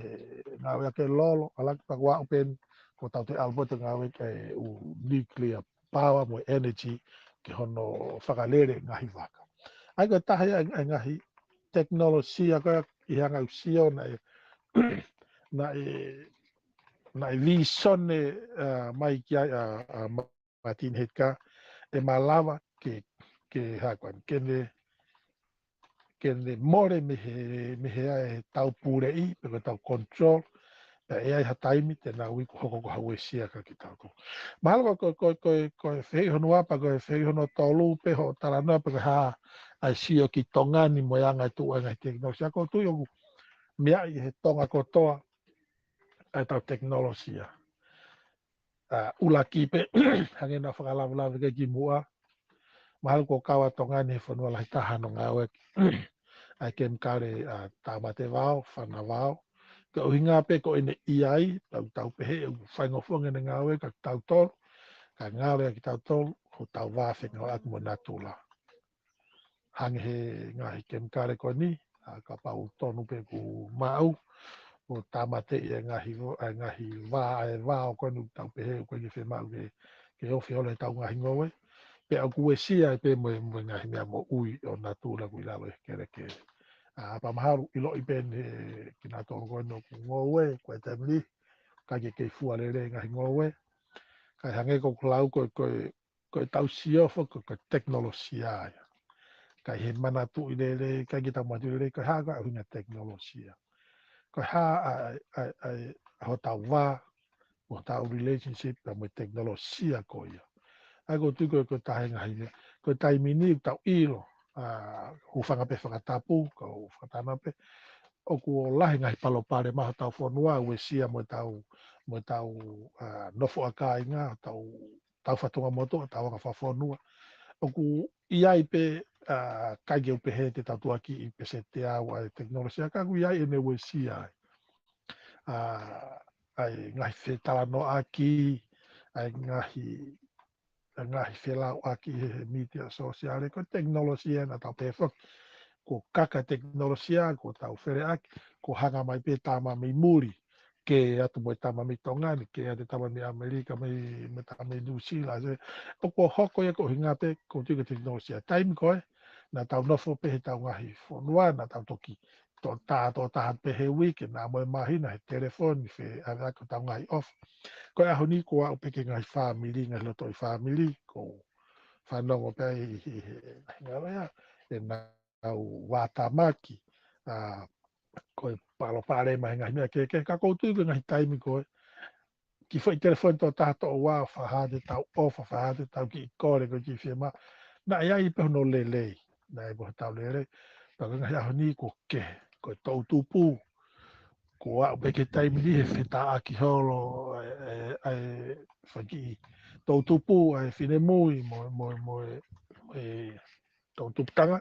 ngāueʻaki e lolo, ʻalu hake pea kuo aʻu pē eni, ko ʻetau toe ʻalu pē ʻo ngāueʻaki e ʻū nuclear power mo e energy ke hono fakalele ngaahi vaka. ʻA ia ko e taha ia e ngaahi tekinolosia ko ē ʻi he anga ʻeku sio naʻe, naʻe, naʻe visone, ʻa, mai ki ai ʻa, ʻa Martin Heidegger ʻe malava ke, ke hā ko eni, ke ne, ke ne mole mei he, mei he ʻai ʻetau puleʻi, pe ko ʻetau control, pea ʻe ʻi ai ha taimi te nau iku hoko ko ha uesia kia kitautolu. Mahalo ko, ko, ko, ko, ko e fehuʻi hono ua pea ko e fehuʻi hono tolu pē hoʻo talanoa pe ko e hā ʻa e sio ki Tonga ni mo e anga e tuʻu ʻa e ngaahi tekinolosia. ʻOku ou tui ʻoku meaʻi ʻe he Tonga kotoa ʻa ʻetau tekinolosia. ʻA, ʻuluaki pē, hangē naʻa ku fakalavelave ki ai kimuʻa. Mahalo ko e kau ʻa Tonga ni he fonua lahi taha hono ngāueʻaki ʻa e kemikale, ʻa, tāmate vao, fana vao. Ko e ʻuhinga pē ko ʻene ʻi ai, tau, tau pehē, ʻoku faingofua ange ʻene ngāue kia kitautolu, kae ngalo ia kia kitautolu, hotau vā fengāueʻaki mo natula. Hangē he ngaahi kemikale ko eni, ʻa, kapau tonu pē ʻoku maʻu, ʻo tāmateʻi e ngaahi vo-, e ngaahi vā, e vao ko eni ʻoku tau pehē ʻoku ʻikai ke fiemaʻu ke, ke ofi holo ʻetau ngaahi ngoue. Pea ʻoku uesia ai pē mo e, mo e ngaahi meʻa moʻui ʻo natula ʻoku ʻi lalo ʻi he kelekele. ʻA, pea mahalo ʻiloʻi pē ʻe kinautolu ko eni ʻoku ngoue, ko e taimi ni, ʻikai ke kei fua lelei e ngaahi ngoue. Kae hangē ko ʻeku lau ko e, ko e, ko ʻetau sio foki ko e tekinolosia ia. ʻIkai ke manatuʻi lelei, ʻikai ke tau manatuʻi lelei, ko e hā ko ē ʻa e ʻuhinga tekinolosia. Ko e hā ʻa, ʻa, ʻa, ʻa hotau vā, mo hotau relationship, pea mo e tekinolosia ko ia. ʻA ia ʻoku ou tui ko e, ko e taha e ngaahi meʻa. Ko e taimi ni ʻoku tau ʻilo, ʻa, hūfanga pē fakatapu, kau fakatātā pē, ʻoku lahi e ngaahi palopalema hotau fonua, uesia mo ʻetau, mo ʻetau, ʻa, nofo ʻa kāinga, hotau tau fatongia motuʻa, tau anga fakafonua. ʻOku ʻi ai pē, ʻa, ʻikai ke u pehē te tau tuʻuaki ʻi peseti ʻe ua ʻa e tekinolosia, ka ʻoku ʻi ai ʻene uesia ai. ʻA, ʻa e ngaahi fetalanoaʻaki, ʻa e ngaahi, ʻa e ngaahi felauʻaki he, he mītia sōsiale, ko e tekinolosia naʻa tau pehē foki. Kuo kaka e tekinolosia, kuo tau feleʻaki, kuo hanga mai pē tama mei muli, kē atu mo e tama mei Tonga ni, kē atu e tama mei ʻAmelika, mei, mo e tama mei Nuʻusila, se, ʻoku hoko ia ko e ʻuhinga pē, ʻoku ou tui ko e tekinolosia. Taimi ko ē, naʻa tau nofo pē he ʻetau ngaahi fonua, naʻa tau toki tokotaha, tokotaha pē he uike, naʻa mo e māhina he telefoni, feʻaveʻaki hotau ngaahi ʻofa. Ko e ʻaho ni kuo aʻu pē ki he ngaahi fāmili, ngaahi lotoʻi fāmili, ʻoku ou fanongo pē ʻi he, he, he, he ngaahi meʻa, ʻenau vātamaki, ʻa, ko e palopalema he ngaahi meʻa kehekehe, ka ʻoku ou tui ko e ngaahi taimi ko ē, kiʻi foʻi telefoni tokotaha tokoua ʻo fakahā ʻetau ʻofa, fakahā ʻetau kiʻi kole, ko e kiʻi fiemaʻu. Naʻe ʻi ai pē hono lelei, naʻe ʻi ai pē hotau lelei. Ka ko e ngaahi ʻaho ni kuo kehe, ko e toʻutupu. Kuo aʻu pē ki he taimi ni he fetāʻaki holo, ʻa e, ʻa e, ʻa e fanga kiʻi toʻutupu, ʻa e finemui, mo, mo, mo e, mo e toʻutupu tanga.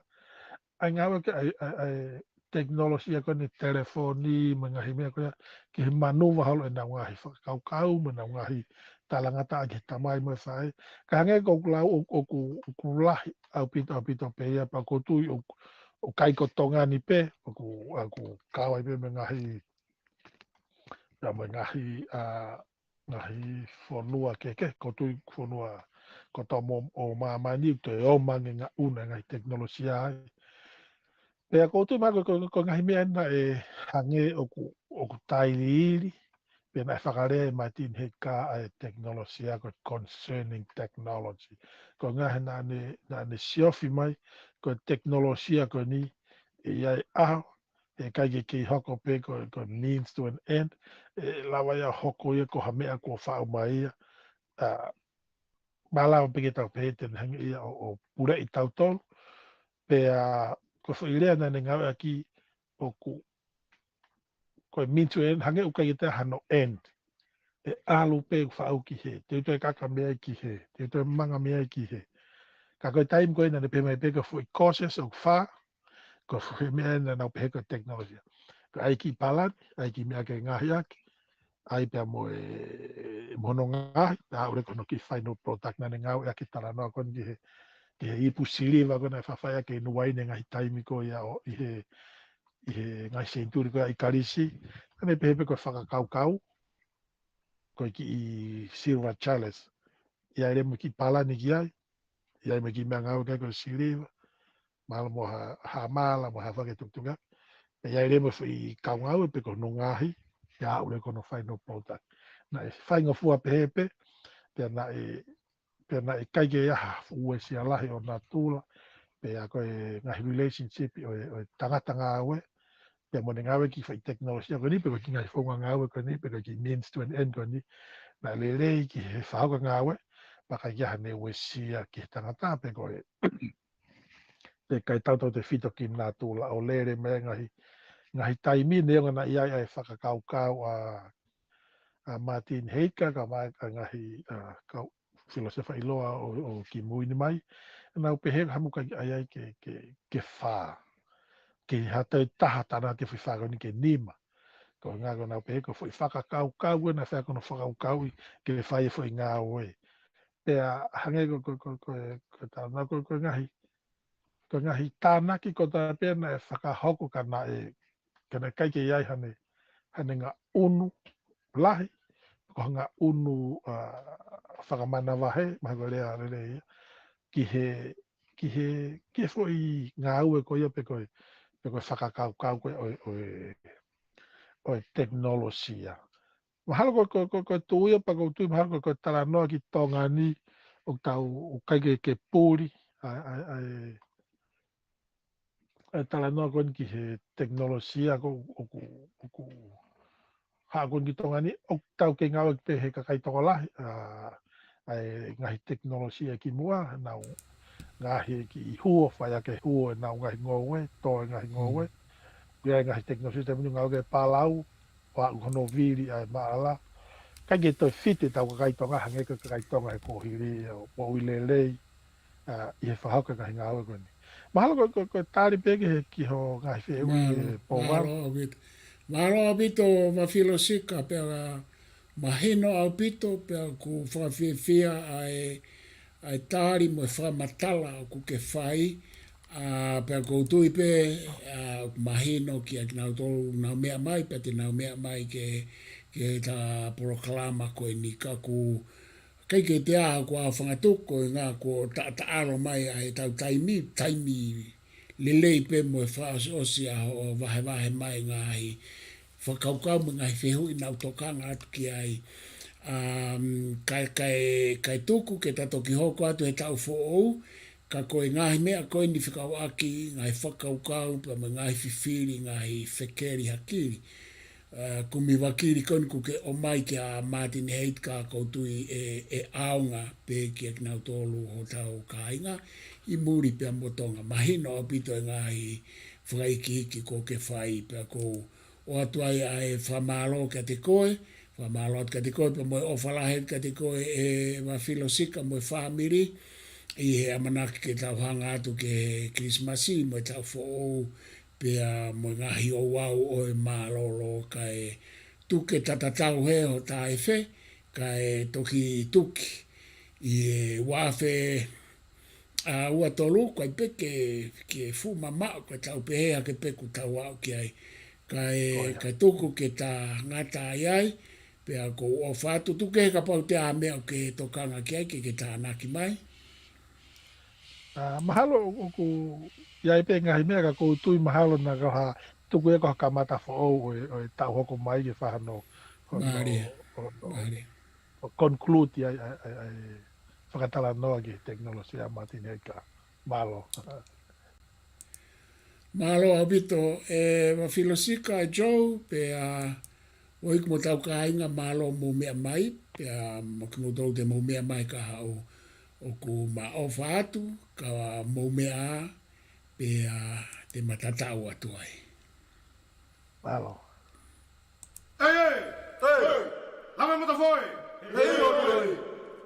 ʻA e ngāue ko ē, ʻa e, ʻa e, ʻa e tekinolosia ko eni telefoni, mo e ngaahi meʻa ko ia, ki he manuva holo ʻenau ngaahi fakakaukau, mo ʻenau ngaahi talangataʻa ki he tamai mo e faʻē. Ka hangē ko ʻeku lau ʻo, ʻoku, ʻoku lahi ʻaupito, ʻaupito pē ia, pea ʻoku ou tui ʻoku, ʻoku ʻikai ko Tonga ni pē, ʻoku, ʻoku kau ai pē mo e ngaahi, ia mo e ngaahi, ʻa, ngaahi fonua kehekehe, ʻoku ou tui fonua kotoa mo, ʻo māmani ʻoku toe ʻomai e ngaahi ʻū ngaahi tekinolosia ai. Pea ʻoku ou tui mahalo ko, ko, ko e ngaahi meʻa naʻe hangē ʻoku, ʻoku tailiili, pea naʻe fakalea ʻe Martin Heidegger ʻa e tekinolosia ko e concerning technology. Ko e ngaahi naʻa ne, naʻa ne siofi mai, ko e tekinolosia ko eni, ʻe ʻi ai e ʻaho, ʻe ʻikai ke kei hoko pē ko, ko e means to an end, ʻe lava ia ʻo hoko ia ko ha meʻa kuo faʻu mai ia, ʻa, malava pē ke tau pehē te ne hanga ia ʻo, ʻo puleʻi tautolu, pea ko e foʻi lea naʻa ne ngāueʻaki ʻoku, ko e means to an end, hangē ʻoku ʻikai ke toe ʻi ai hano end. ʻE ʻalu pē ʻoku faʻu ki hē, te u toe kaka mei ai ki hē, te u toe manga mei ai ki hē. Ka ko e taimi ko ē naʻa ne pehē mai pē ko e foʻi courses ʻoku fā, ko e foʻi meʻa naʻa nau pehē ko e tekinolosia. Ka ʻai ki palani, ʻai ki meʻa ke ngaahi ʻaki, ʻai pea mo e, mo hono ngaahi, pea aʻu leva ko hono kiʻi final product naʻa ne ngāueʻaki e talanoa ko eni ki he, ki he ipu siliva ko ē naʻe faʻa fai ʻaki ʻe Nuaine he ngaahi taimi ko ia ʻo, ʻi he, ʻi he ngaahi senituli ko ia ʻi Kalisi, naʻa ne pehē pē ko e fakakaukau, ko e kiʻi silver chalice. ʻI ai leva mo e kiʻi palani ki ai, ʻi ai mo e kiʻi meʻangāue ki ai ko e siliva, mahalo mo ha, ha mala, mo ha faʻahinga tukutuku. Pea ʻi ai leva mo e foʻi kau ngāue pē ko hono ngaahi, pea aʻu leva ko hono final product. Naʻe faingofua pehē pē, pea naʻe, pea naʻe ʻikai ke ʻi ai ha uesia lahi ʻo natula, pea ko e ngaahi relationship ʻo e, ʻo e tangata ngāue, pea mo ʻene ngāue ki he foʻi tekinolosia ko eni, pe ko e kiʻi ngaahi founga ngāue ko eni, pe ko e kiʻi means to an end ko eni, naʻe lelei ki he fakakaukau ngāue, pea ʻikai ke ʻi ai haʻane uesia ki he tangata, pe ko e, pe ʻikai tautautefito ki natula ʻo lele mei he ngaahi, ngaahi taimi neongo naʻe ʻi ai ʻa e fakakaukau ʻa, ʻa Martin Heidegger, ka mo e ngaahi, ʻa, kau filōsefa ʻiloa ʻo, ʻo kimui ni mai, nau pehē ka hamu ʻikai ʻi ai ke, ke, ke fā. Ke ha toe taha tānaki e foʻi fā ko eni ke nima. Ko e ʻuhinga ko ʻenau pehē ko e foʻi fakakaukau ʻe naʻe fai ko hono fakakaukauʻi ke fai e foʻi ngāue. Pea hangē ko, ko, ko, ko, ko e talanoa ko, ko e ngaahi, ko e ngaahi tānaki kotoa pē naʻe fakahoko ka naʻe, ka naʻe ʻikai ke ʻi ai haʻane, haʻane ngaʻunu lahi, ko ha ngaʻunu, ʻa, fakamanavahē, mahalo ko e lea lelei ia, ki he, ki he, ki he foʻi ngāue ko ia pe ko e, pe ko e fakakaukau ko ē ʻo e, ʻo e, ʻo e tekinolosia. Mahalo ko, ko, ko, ko e tuʻu ia pea ʻoku ou tui mahalo ko, ko e talanoa ki Tonga ni ʻoku tau, ʻoku ʻikai ke, ke puli, ʻa, ʻa, ʻa, ʻa e talanoa ko eni ki he tekinolosia ko, ʻoku, ʻoku, haʻu ko eni ki Tonga ni, ʻoku tau kei ngāueʻaki pē he kakai tokolahi, ʻa, ʻa e ngaahi tekinolosia kimuʻa, nau ngaahi kiʻi huo, fai ʻaki e huo ʻenau ngaahi ngoue, tō e ngaahi ngoue. ʻI ai e ngaahi tekinolosia taimi ni ngāueʻaki e palau, ʻo aʻu hono vili ʻa e maʻala. ʻIkai ke toe fiti ʻetau kakai Tonga, hangē ko e kakai Tonga he kuohili, ʻo moʻui lelei, ʻa, ʻi he fakahoko e ngaahi ngāue ko eni. Mahalo ko, ko, ko e tali pē ki he, ki hoʻo ngaahi fehuʻi, ʻe Pouvalu. Mālō ʻaupito. Mālō ʻaupito, Vafilosika, pea mahino ʻaupito, pea ʻoku fakafiefia ʻa e, ʻa e tali mo e fakamatala ʻoku ke fai, ʻa, pea ʻoku ou tui pē, ʻa, mahino kia kinautolu ʻoku nau meʻa mai, pea te nau meʻa mai ki he, ki heʻeta polokalama ko eni ka ʻoku ʻikai ke toe ʻi ai haʻaku fanga tuku, ko e ʻuhinga kuo taʻataʻalo mai ʻa ʻetau taimi, taimi lelei pē mo e fakaʻosiʻosi ʻa hoʻo vahevahe mai ngaahi fakakaukau mo e ngaahi fehuʻi naʻá ku tokanga atu ki ai. Um, kae, kae, kae tuku ke ta toki hoko atu he taʻu foʻou, ka ko e ngaahi meʻa ko eni fekauʻaki, ngaahi fakakaukau, pea mo e ngaahi fifili, ngaahi fekeli hakili. Uh, kumi vakili ko eni kuó ke ʻomai kia Martin Haight ka ʻoku ou tui ʻe, ʻe ʻaonga pē kia kinautolu hotau kāinga ʻi muli pea mo Tonga. Mahino ʻaupito e ngaahi fakaikiiki kuó ke fai pea ʻoku ou ʻoatu ai ʻa e fakamālō kiate koe, fakamālō atu kiate koe, pea mo e ʻofa lahi atu kiate koe ʻe Vafilosika mo e fāmili, ʻi he ʻamanaki ke tau hanga atu ki he Kilisimasi mo e taʻu foʻou, pea mo e ngaahi ouau ʻo e mālōlō kae tuku ke ta tatau hē hotau efe, kae toki tuki ʻi he ua afe ʻa ua tolu, ʻikai pē ke, ke fuʻu mamaʻo, ka tau pehē hake pē kuo tau aʻu ki ai. Kae, kae tuku ke ta ngata ai ai, pea ʻoku ou ʻofa atu tuku kehe kapau ʻoku ʻi ai ha meʻa ʻoku ke tokanga ki ai ke ke tānaki mai. Ah, mahalo ʻoku ʻi ai pē ngaahi meʻa ka ʻoku ou tui mahalo naʻa ko ha tuku ia ko ha kamata foʻou ʻo e, ʻo e taʻu hoko mai ke fakahoko hono, Mālie. Hono, Mālie. ʻo conclude ai, ai, ai, ai fakatalanoa ki he tekinolosia Martin Haight. Mālō. Mālō ʻaupito ʻe Vafilosika, Joe, pea ʻoiku mo hotau kāinga, mālō mou meʻa mai, pea mo kimoutolu te mou meʻa mai ka haʻu ʻoku ma ʻofa atu, ka mou meʻa, pea te ma tatau atu ai. Mālō. Ei, ei! Ei! Lave matafoe! Ei, ei, ei!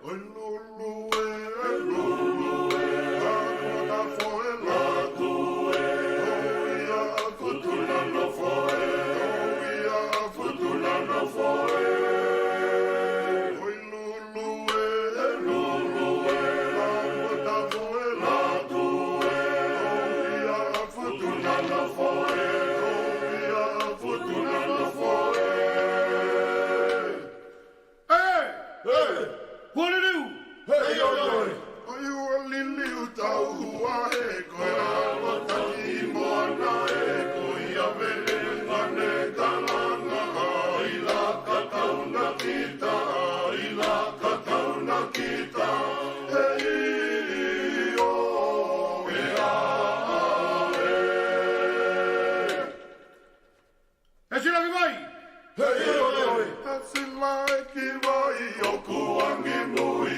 Oi lulu e, oi lulu e, lave matafoe, latu e, oi ia futu na nofoe, oi ia futu na nofoe. Oi lulu e, oi lulu e, lave matafoe, latu e, oi ia futu na nofoe, oi ia futu na nofoe. Ei! Ei! Hualiliu! Ei, oi, oi! Oi, hualiliu tau hua he ko e alo taki moana e ko ia vele ngane talanga ai la ka tauna kita, ai la ka tauna kita. Ei, ʻio, e a, a, e. E sila ki vai! Hei, ʻio, ʻio. E sila ki vai ʻoku angi mui.